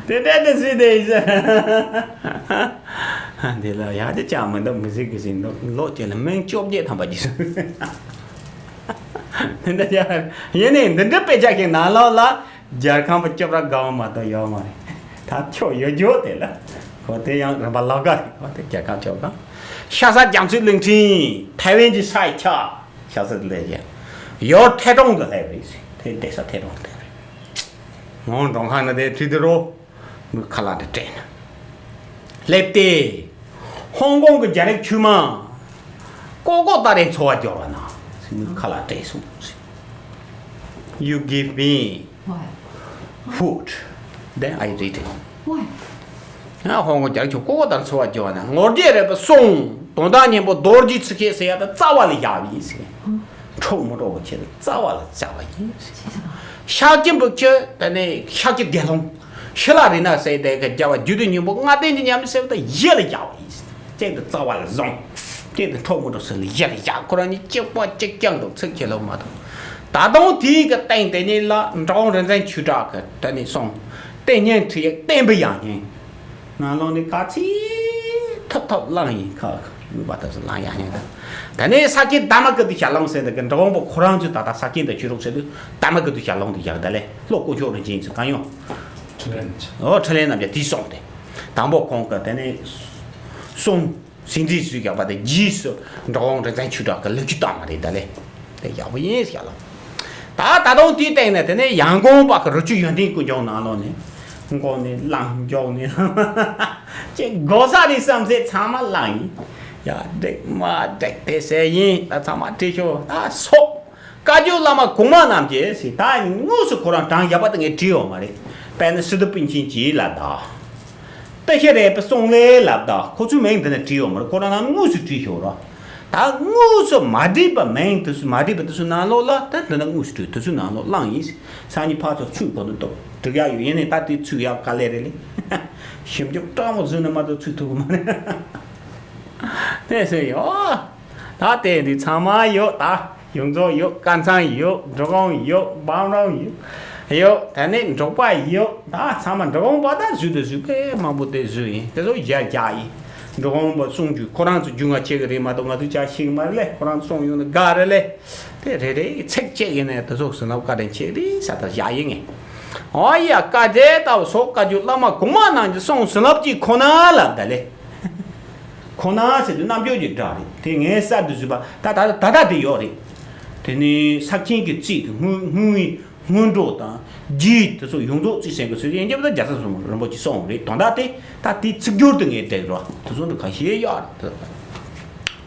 དེ་འདྲ་དེ་སུས་དེ་ཡིན་ཟེར། དེ་ལ་ཡག་དེ་ཅང་མི་འདུག་མི་ཟིག་གི་ཟིན་འདུག་ལོ་གཅིག་ལ་མིང་བཅོ་བརྒྱད་ཐམ་པ་གྱིས་སོང་། དེ་འདྲ་ཡག་ཡིན་ནའི་འདི་འདྲ་དཔེ་ཆ་ཞིག་ནང་ལོགས་ལ་རྒྱལ་ཁམས་པ་སྐྱོབ་ར་དགའ་བ་མ་གཏོགས་ཡོད་མ་རེད། ད་ཁྱོད་ཡོད་རྒྱུ་དེ་ལ་ཁོ་དེ་ཡང་རིམ་པ་ལག་ག་རེད། ཁོ་དེ་རྒྱལ་ཁམས་སྐྱོབ་ག་ཤ་ཟ་རྒྱ་མཚོའི་གླིང་ཕྲན་ཐའེ་ཝན་གྱི་ས་ཡི་ཆ་ཤ་ཟ་ལས་ཀྱང་ཡོར་ཐའེ་ཀྲུང་དུ་སླེབས་རེད། དེ་བསྡད་ས་ཐའེ་ཀྲུང་དུ་སླེབས་རེད། ངོ་མདོ་ཁང་ན་དེ་བྲིས་དེ་རོ། མོས་ཁ་ལག་དེ་སྤྲད་ན། སླེབས་ཏེ། ཧོང་ཀོང་གི་རྒྱ་རིགས་ཆུང་མ། ཀོ་ཀོ་ཏ་རའི་འཚོ་བ་སྐྱོར་བ་ན། མོས་ཁ་ལག་སྤྲད་སོང་། You give me What? food, then I eat it. What? ཧོང་ཀོང་རྒྱ་རིགས་ཆུང་ཀོ་ཀོ་ཏ་རའི་འཚོ་བ་སྐྱོར་བ་ན། ངོ་རྒྱས་རེད་པ་སོང་། དོན་དག་སྙན་པོ་རྡོ་རྗེ་ཚིག་བཤད་ཟེར་ཡ་ད་རྩ་བ་ལ་བཞག་པ་ཡིན་ཟེར། འཁྲུག་མི་འགྲོ་བ་ཁྱེད་རྩ་བ་ལ་བཅག་པ་ཡིན་ཟེར། ཤཱཀྱ་འབུམ་ཁྱེད་ད་ནི་ཤཱཀྱ་དགེ་སློང་། ཤི་ལ་རི་ན་ཟེར་དེ་གི་རྒྱལ་བ་རྒྱུད་སྡེ་སྙིང་པོ་ལྔ་ལྡན་གྱི་ཉམས་ཟེར་བ་ད་ཡིད་ལ་བཞག་པ་ཡིན་ཟེར། ཁྱེད་ད་རྩ་བ་ལ་བཟུང་། ཁྱེད་ད་འཁྲུག་མི་འགྲོ་ཟེར་ལ་ཡིད་ལ་བཞག་ཁོ་རང་གཉིས་གཅིག་པ་གཅིག་རྐྱང་དུ་ཚིག་ཁྱེད་ལོ་མ་ཐོང་། ད་དུང་དེའི་གི་སྟེང་དེ་ནི་ལ་འབྲོང་རིན་ཆེན་ཆོས་གྲགས་ཀྱི་ད་ནི་སོང་། ལྟས་ངན་ཁྲིད་ཡག་བསྟན་པའི་ཡང་སྙིང་། ནང་ལོགས་ནས་ག་ཚིག་ཐོབ་ཐོབ་བླངས་ཡིན་ཁ་ཁ་ཡོད་པ་ད་ཚོ་བླངས་ཡག་ཉན་ད། ད་ནས་ས་སྐྱའི་དྷརྨ་ཀ་ཏི་ཞལ་ལུང་ཟེར་འདི་གི་འབྲི་གུང་པ་ཁོ་རང་ཚོས་ད་ལྟ་ས་སྐྱའི་འདི་ཆོས་ལུགས་ཟེར་དུས་དྷརྨ་ཀ་ཏི་ཞལ་ལུང་འདི་བཞག་ད་ལས་ལྷོ་དཀོན་མཆོག་རིན་ཆེན་ཚོས་གང་ཡོང་། འོ་འཕྲིན་ལས་རྣམ་རྒྱལ་དེས་གསུངས་ཏེ། དང་པོ་ཁོང་གི་དེ་ནས་གསུང་ཟིན་བྲིས་སུ་བཞག་པ་དེ་རྗེས་སུ་འབྲི་གུང་རིག་འཛིན་ཆོས་གྲགས་ཀྱི་ལོ་རྒྱུས་བཏང་བ་རེད་ད་ལེ། དེ་ཡག་པོ་ཡིན་ཟེར་ལ། ད་ད་དུང་དེའི་སྟེང་ནས་དེ་ནས་ཡང་དགོན་པ་གི་རི་ཆུ་ཡོན་ཏན་ཀུན་འབྱུང་ནང་ལོགས་ནས་མགོ་ནས་བླངས་མགྱོགས་ནས་ཅེས་དགོས་ས་རེད་བསམ་ཚེ་ཚང་མ་བླངས་ཡིན། ཡ་འགྲིག་མ་འགྲིག་དེ་ཟེར་ཡིན། ད་ཚང་མ་བྲིས་ཤོག་ད་སོགས། བཀའ་བརྒྱུད་བླ་མ་གོང་མ་རྣམས་ཀྱིས་ཟེར། ད་དངོས་སུ་ཁོ་རང་གྲངས་ཡག་པ་དེ་ངས་བྲིས་ཡོད་མ་རེད། དཔེར་ན་སི་ཏུ་པཎ་ཆེན་གྱིས་ལབ་ད། ཏི་ཤྲི་རས་པའི་གསུང་ལས་ལབ་ད། ཁོ་ཚོའི་མིང་འདི་ན་བྲིས་ཡོད་མ་རེད། ཁོ་རང་རྣམས་དངོས་སུ་བྲིས་ཤོག་ར། ད་དངོས་སུ་མ་བྲིས་པ་མིང་དེ་ཚོ་མ་བྲིས་པ་དེ་ཚོའི་ནང་ལོགས་ལ་ད་འདི་ན་དངོས་སུ་བྲིས། དེ་ཚོའི་ནང་ལོགས་བླངས་ཡིན། སང་ཉིན་ཕར་ཚུར་ཚུད་གོ་ནི་འདུག་འགྲིག་ཡག་ཡོད། ཡིན་ནའི་ད་དེ་ཚུད་ཡག་དཀའ་ལས་རེད་ལེ། ཞིབ་འཇུག་སྤྲང་པོ་བཟོས་ན་མ་གཏོགས་ཚུད་ཐུབ་ཀྱི་མ་རེད། དེ་ཟེར་ཡོད། ད་ལྟའི་འདི་ཚང་མ་ཡོད། ད་ཡོངས་རྫོགས་ཡོད། དཀར་ཚང་ཡོད། འབྲི་གུང་ཡོད། བང་རིམ་ཡོད། ཡོད། དེ་ནས་འབྲོག་པ་ཡོད། ད་ཚང་མ་འབྲི་གུང་པ་ད་བཟོས་དང་བཟོས་པས་མང་པོ་དེ་བཟོས་ཡིན། དེ་ཚོ་རྒྱ་རྒྱ་ཡིན། འབྲི་གུང་པ་གསུང་རྒྱུ་ཁོ་རང་ཚོ་རྒྱུས་མངའ་ཆེ་གི་རེད་མ་གཏོགས་ང་ཚོ་ཅག་ཤེས་གི་མ་རེད་ལེ། ཁོ་རང་ཚོ་གསུང་ཡོང་ན་དགའ་རེད་ལེ། དེ་རེ་རེ་ཚིག་གཅིག་ཡིན་ནའི་དེ་ཚོ་བཟོ་ལམ་བཀའ་དྲིན་ཆེ་རེད་ཟེར་ད་བཞག་ཡིན་ངས། ཨོ་ཡ། བཀའ་བརྒྱད་ལྟ་བུ་སོགས་བཀའ་བརྒྱུད་བླ་མ་གོང་མ་རྣམས་ཀྱི་གསུང་བྱིན་རླབས་ཀྱིས་ཁོ་ན་ལབ་ད་ལེ། ཁོ་ན་ཟེར་དུས་རྣམ་འགྱུར་གྱི་སྒྲ་རེད། དེ་ངས་གསར་དུ་བཟོས་པ་ད་ད་ད་ལྟ་དེ་ཡོད་རེད། དེ་ནི་ས་ཆེན་གྱི་རྩིས་ཀྱི་སྔོན་སྔོན་སྔོན་འགྲོ་དང་རྗེས་དེ་ཚོ་ཡོངས་རྫོགས་རྩིས་ཟིན་གྱི་ཚུལ་ཡན་རྒྱབ་ད་རྒྱལ་ཚབ་ཟུར་མོ་རིན་པོ་ཆེ་གསུངས་རེད། དོན་དག་དེ་ད་དེ་ཚིག་སྦྱོར་དུ་ངས་བྲིས་རོགས། དེ་ཚོ་འདི་ག་ཤེས་ཡོད་རེད།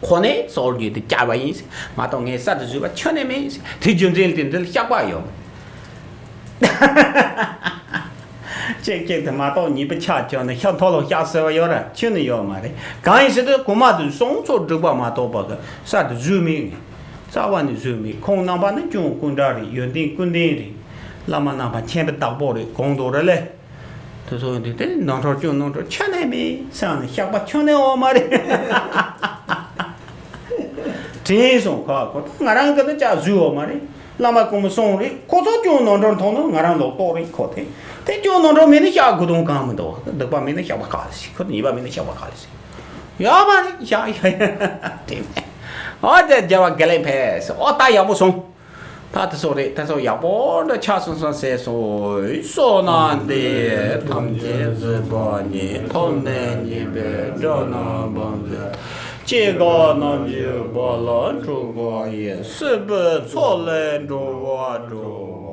ཁོ་ནས་སོགས་ཀྱིས་དེ་བསྐྱར་བ་ཡིན་ཟེར་མ་གཏོགས་ངས་གསར་དུ་བཟོས་པ་ཁྱོན་ནས་མིན་ཟེར། དེ་རྒྱུ་མཚན་དེ་འདི་ལ་བཤགས་པ་ཡོད། གཅིག་གཅིག་དེ་མ་གཏོགས་གཉིས་པ་ཆ་ཁྱོན་ནས་ཤ་མཐོ་ལོ་བཤགས་ཟེར་བ་ཡོད་ར་ཁྱོན་ནས་ཡོད་མ་རེད། གང་ཡིན་ཟེར་དུས་གོང་མ་དེ་གསུང་ཚོ་འགྲིག་པ་མ་གཏོགས་པ་གི་གསར་དུ་བཟོས་མེད། རྩ་བ་ནས་བཟོས་མེད། ཁོང་རྣམ་པ་ནི་སྐྱོང་སྐུ་འདྲ་རེད། ཡོན་ཏན་ཀུན་ལྡན་རེད། བླ་མ་རྣམ་པ་མཁྱེན་པའི་བདག་པོ་རེད། གོང་དུ་རེད་ལེ། དེ་ཚོ་འདི་དེ་ནོར་འཁྲུལ་སྐྱོན་ནོར་འཁྲུལ་ཁྱོན་ནས་མེད་བསམ་ནས་བཤགས་པ་ཁྱོན་ནས་འོང་མ་རེད། དྲན་སོང་ཁ་ཁོ་ད་ང་རང་གི་ནི་ཅག་བཟོས་འོང་མ་རེད། བླ་མ་གོང་མ་གསུངས་རེད། ཁོ་ཚོ་སྐྱོན་ནོར་འཁྲུལ་མཐོང་ན་ང་རང་ལོག་རྟོག་རེད་ཁོ་དེ། དེ་སྐྱོན་ནོར་འཁྲུལ་མེད་ན་བཤགས་དགོས་དོན་གང་མི་འདུག་སྡིག་པ་མེད་ན་བཤགས་པ་ག་ལ་སྲིད། ཁོ་ཉེས་པ་མེད་ན་བཤགས་པ་ག་ལ་སྲིད། ཡོད་མ་རེད་བཤགས་ཡོད་ཡོད་དེ། ཨོ་དེ་རྒྱལ་བ་དགེ་ལེགས་ཕེབས་སོང་། ཨོ་ད་ཡག་པོ་སོང་། ད་དེ་ཚོ་རེད། དེ་ཚོ་ཡག་པོ་འདྲ་ཆགས་སོང་སོང་ཟེར་སོང་། བསོད་ནམས་འདི་ཡིས་ཐམས་ཅད་གཟིགས་པ་ཉིད། ཐོབ་ནས་ཉེས་པའི་དགྲ་རྣམས་ཕམ་བྱས། སྐྱེ་རྒ་ན་འཆིའི་རྦ་རླབས་འཁྲུགས་པ་ཡི། སྲིད་པའི་མཚོ་ལས་འགྲོ་བ་སྒྲོལ།